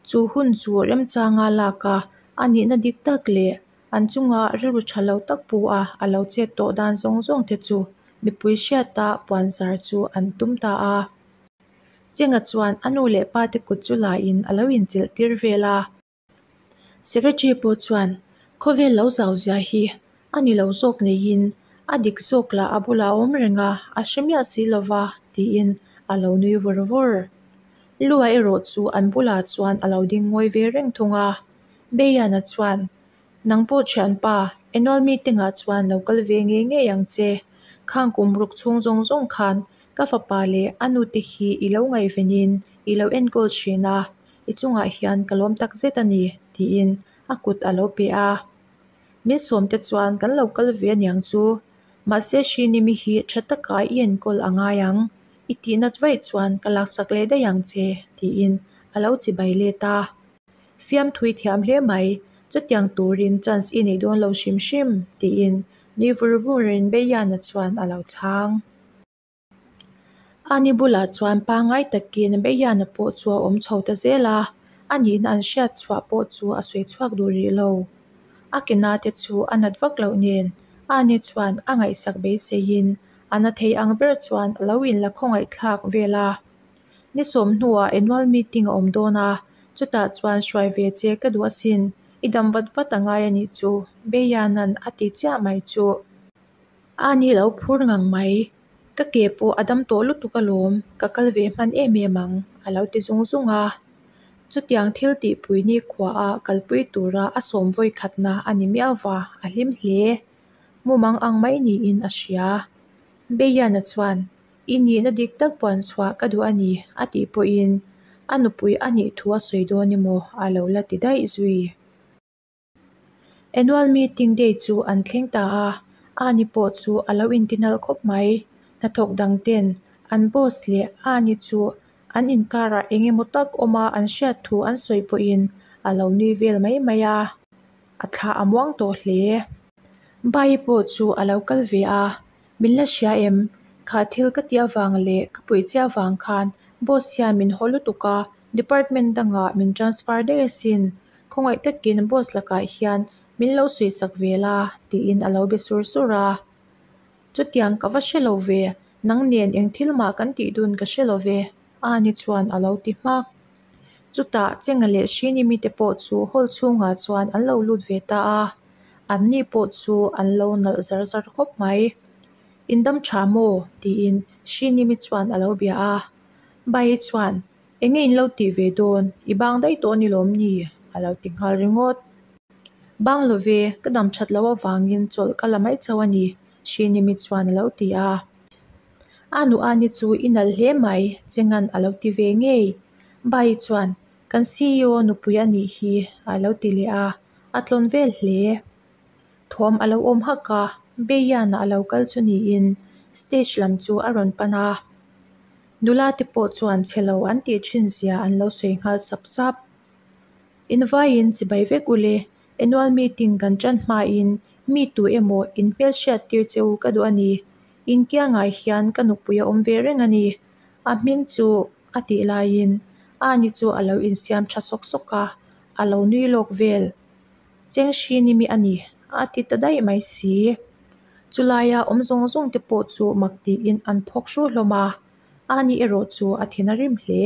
Chu hun chu remchanga lak a, a nihna dik tak leh an chunga rilru tha lo tak pu a a lo chet tawh dan zawng zawng te chu mipui hriata puanzar chu an tum ta a. Chenga chuan a nu leh pa te kut chu la in a lo inchilh tir vel a. Secretary pawh chuan khawvel lo zau zia hi a ni lo zawk neiin a dik zawk lah a bulah a awm reng a, a hre miah si lova tiin a lo nui vur vur. Lua erawh chu an bulah chuan a lo ding ngawi ve reng thung a. Beiana chuan Nang pawh thianpa, annual meeting ah chuan lo kal ve ngei ngei ang che. Khang kum ruk chhung zawng zawng khan ka fapa leh a nute hi i lo ngaihvenin i lo enkawl thin a, i chungah hian ka lawm tak zet a ni, tiin a kut a lo pe a. Min sawmte chuan kan lo kal ve aniang chu, mahse Hrinimi hi tha taka i enkawl a ngai ang, i tihnat vaih chuan ka laksak leh daih ang che, tiin a lo chibai let a. Fiamthui thiam hle mai, chutiang turin chance i nei dawn lo hrim hrim, tiin nui vur vurin Beiana chuan a lo chhang. Ani bulah chuan pangngai takin Beiana pawh chu a awm chho ta zel a, a nihna an hriat chhuah pawh chu a sawi chhuak duh rih lo. A ke na te chu a nat vak loh nen Ani chuan a ngaihsak beiseiin a na thei ang ber chuan a lo inla khawngaihthlak vel a. Ni sawm hnuah annual meeting a awm dawn a, chutah chuan hruai ve che ka duh asin, i dam vat vat a ngai a nih chu, Beiana'n a ti chiah mai chu. Ani lo phur ngang mai, ka ke pawh a dam tawh lutuk alawm, ka kal ve hman em em ang, a lo ti zung zung a. Chutiang thil tihpui nikhuaah kalpui tura a sawm vawi khatna a ni miau va, a hlim hle. Mumang ang mai niin a hria. Beiana chuan, I nihna dik tak puan chhuah ka duh a ni, a tih pawhin a nupui a nih thu a sawi dawn emaw a lo la ti daih zui. Annual meeting day chu an thleng ta a, Ani pawh chu a lo intinalh khawp mai. Hnathawk dang ten an boss leh Ani chu an inkarah eng emaw tak awma an hriat thu an sawi pawhin a lo nui vel mai mai a, a thla a muang tawh hle. Bayi pawh chu a lo kal ve a, Min la hria em? Kha thil ka tih avang leh ka puih chiah avang khan boss hian min haw lutuk a, department dangah min transfer daih asin. Khawngaih takin boss lakah hian min lo suihsak ve la tiin a lo be sur sur a. Chutiang ka va hre lo ve, nang nen eng thil mah kan tih dun ka hre lo ve, Ani chuan a lo ti hmak. Chutah Chenga leh Hrinimi te pawh chu hall chhungah chuan an lo lut ve ta a, an ni pawh chu an lo nalh zar zar khawp mai. In dam tha maw? tiin Hrinimi chuan a lo bia a. Bai chuan, Enge in lo tih ve dawn? I bang daih tawh a ni lawm ni? a lo ti nghal ringawt. Bang lo ve, ka dam that loh avangin chawlh ka la mai chauh a ni, Hrinimi chuan a lo ti a. A nu Ani chu i nalh hle mai, Chengan a lo ti ve ngei. Bai chuan, Kan CEO nupui a nih hi, a lo ti leh a, a tlawn vel hle. Thawm a lo awm hak a, Beiana a lo kal chu niin stage lam chu a rawn pan a. Nula te pawh chuan chhe lo an tih thin zia an lo sawi nghal sap sap. Invaiin chibai vek ule, annual meeting kan tan hmain mi tu emaw in hmelhriat tir che u ka duh a ni. Inkiangah hian ka nupui a awm ve reng a ni. A hming chu a tih laiin Ani chu a lo insiam tha sawk sawk a, a lo nui lawk vel. Cheng Hrinimi a ni, a ti ta daih mai si. Chulaia awm zawng zawng te pawh chu mak tiin an phawk hru hlawm a, Ani erawh chu a thin a rim hle.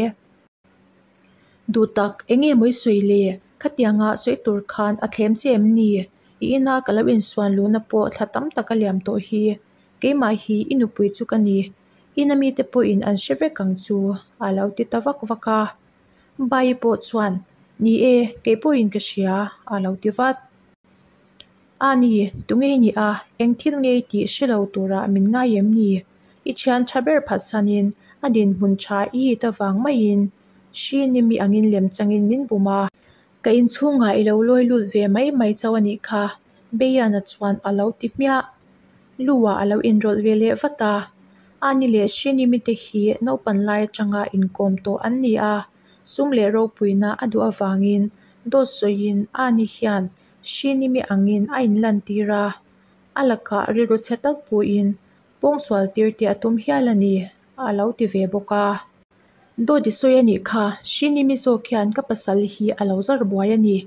Duh tak, eng nge maw i sawi le? Khatianga sawi tur khan a thlem che em ni? I ina ka lo insuan luhna pawh thla tam tak a liam tawh hi. Keimah hi i nupui chu ka ni, ina mite pawhin an hre vek ang chu, a lo ti ta vak vak a. Bayi pawh chuan, Ni e, kei pawhin ka hria, a lo ti vat. A ni, tunge i nih a, eng thil nge i tih hre lo tura min ngai em ni? I thian tha ber phatsanin a dinhmun tha i hit avang maiin hri ni mi angin lem changin min bum a. Ka inchhungah i lo lawi lut ve mai mai chauh a nih kha, Beiana chuan a lo ti hmiah. Lu-ah a lo inrawlh ve leh vat a. Ani leh Hrinimi te hi naupan lai atanga inkawm tawh an ni a, sum leh ropuina a duh avangin dawt sawiin Ani hian Hrinimi angin a inlantir a, a lakah rilru chhe tak puiin pawngsual tir te a tum hial a ni, a lo ti ve bawk a. Dawt i sawi a nih kha, Hrinimi zawk hian ka pasal hi a lo zar buai a ni.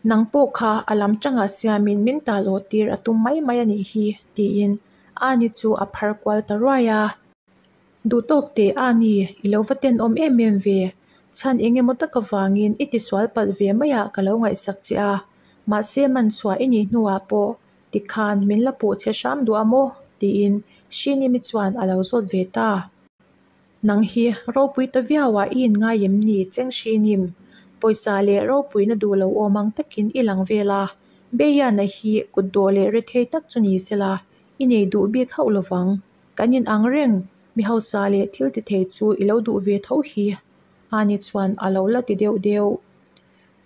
Nang pawh kha a lam tangah siamin min tal awh tir a tum mai mai a nih hi, tiin Ani chu a phar kual ta ruai a. Duh tawk teh Ani, i lo va tenawm em em ve. Chhan eng emaw tak avangin i tisual palh ve maiah ka lo ngaihsak che a, mahse man chhuah i nih hnuah pawh tikhan min la puh che hram duh a maw? tiin Hrinimi chuan a lo zawt ve ta. Nang hi ropui ta viauah i inngai em ni Cheng Hrinim? Pawisa leh ropuina duh lo awm ang takin i lang vel a, Beiana hi kut dawh leh rethei tak chu ni sela i nei duh bik hauh lovang. Kan inang reng, mi hausa leh thil ti thei chu i lo duh ve tho hi, Ani chuan a lo la ti deuh deuh.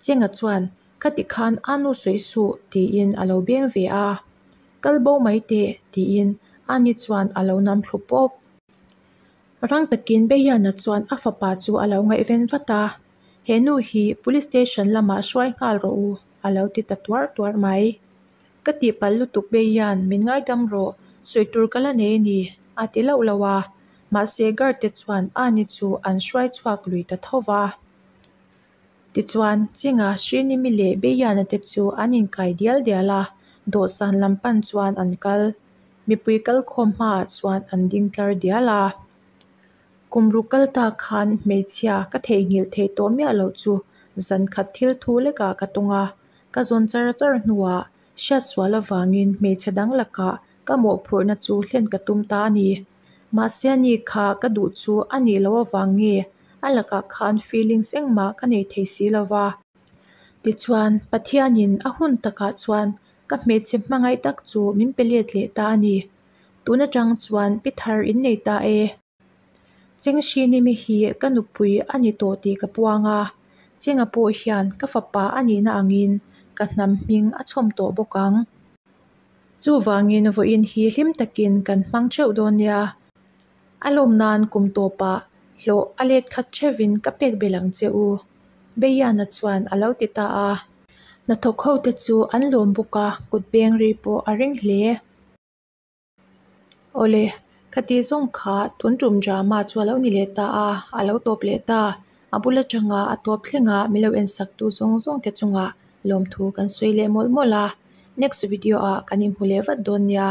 Chenga chuan, Khati khan a nu sawi suh, tiin a lo beng ve a. Kal bo mai teh, tiin Ani chuan a lo nam thlu pawp. Rang takin Beiana chuan a fapa chu a lo ngaihven vat a, He nu hi Police Station lamah hruai nghal rawh u, a lo ti ta tuar tuar mai. Ka tihpalh lutuk Beian, min ngaidam rawh, sawi tur ka la nei a ni, a ti loh loh a. Mahse guard te chuan Ani chu an hruai chhuak lui ta tho va. Tichuan, Chinga, Srinimi leh Beiana te chu an inkai dial dial a, dawhsan lam pan chuan an kal. Mipui kalkhawm hmaah chuan an ding tlar dial a. Kum ruk kal ta khan hmeichhia ka theihnghilh theih tawh miah loh chu zan khat thil thu lekah ka tawng a, ka zawn char char hnuah hriatsual avangin hmeichhe dang lakah ka mawhphurhna chu hlen ka tum ta a ni. Mahse ani kha ka duh chu a nih loh avang nge a lakah khan feelings engmah ka nei thei si lo va. Tichuan, Pathianin a hun takah chuan ka hmeichhe hmangaih tak chu min pe let leh ta a ni. Tun atang chuan pi thar in nei ta e. Chengxinimi hi ka nupui a ni tawh tih ka puang a, Chenga pawh hian ka fapa a nihna angin ka hnam hming a chhawm tawh bawk ang. Chuvangin vawiin hi hlim takin kan hmang theuh dawn nia. A lawm nan kum tawpah hlawh a let khat theuhin ka pek belh ang che u, Beiana chuan a lo ti ta a. Hnathawk hote chu an lawm bawk a, kut beng ri pawh a ring hle. Awle, ka tih zawng kha tun tum drama chu a lo ni leh ta a, a lo tawp leh ta. A bul atanga a tawp thlengah min lo ensak tu zawng zawng te chungah lawmthu kan sawi leh mawlh mawlh a. Next video ah kan inhmu leh vat dawn nia.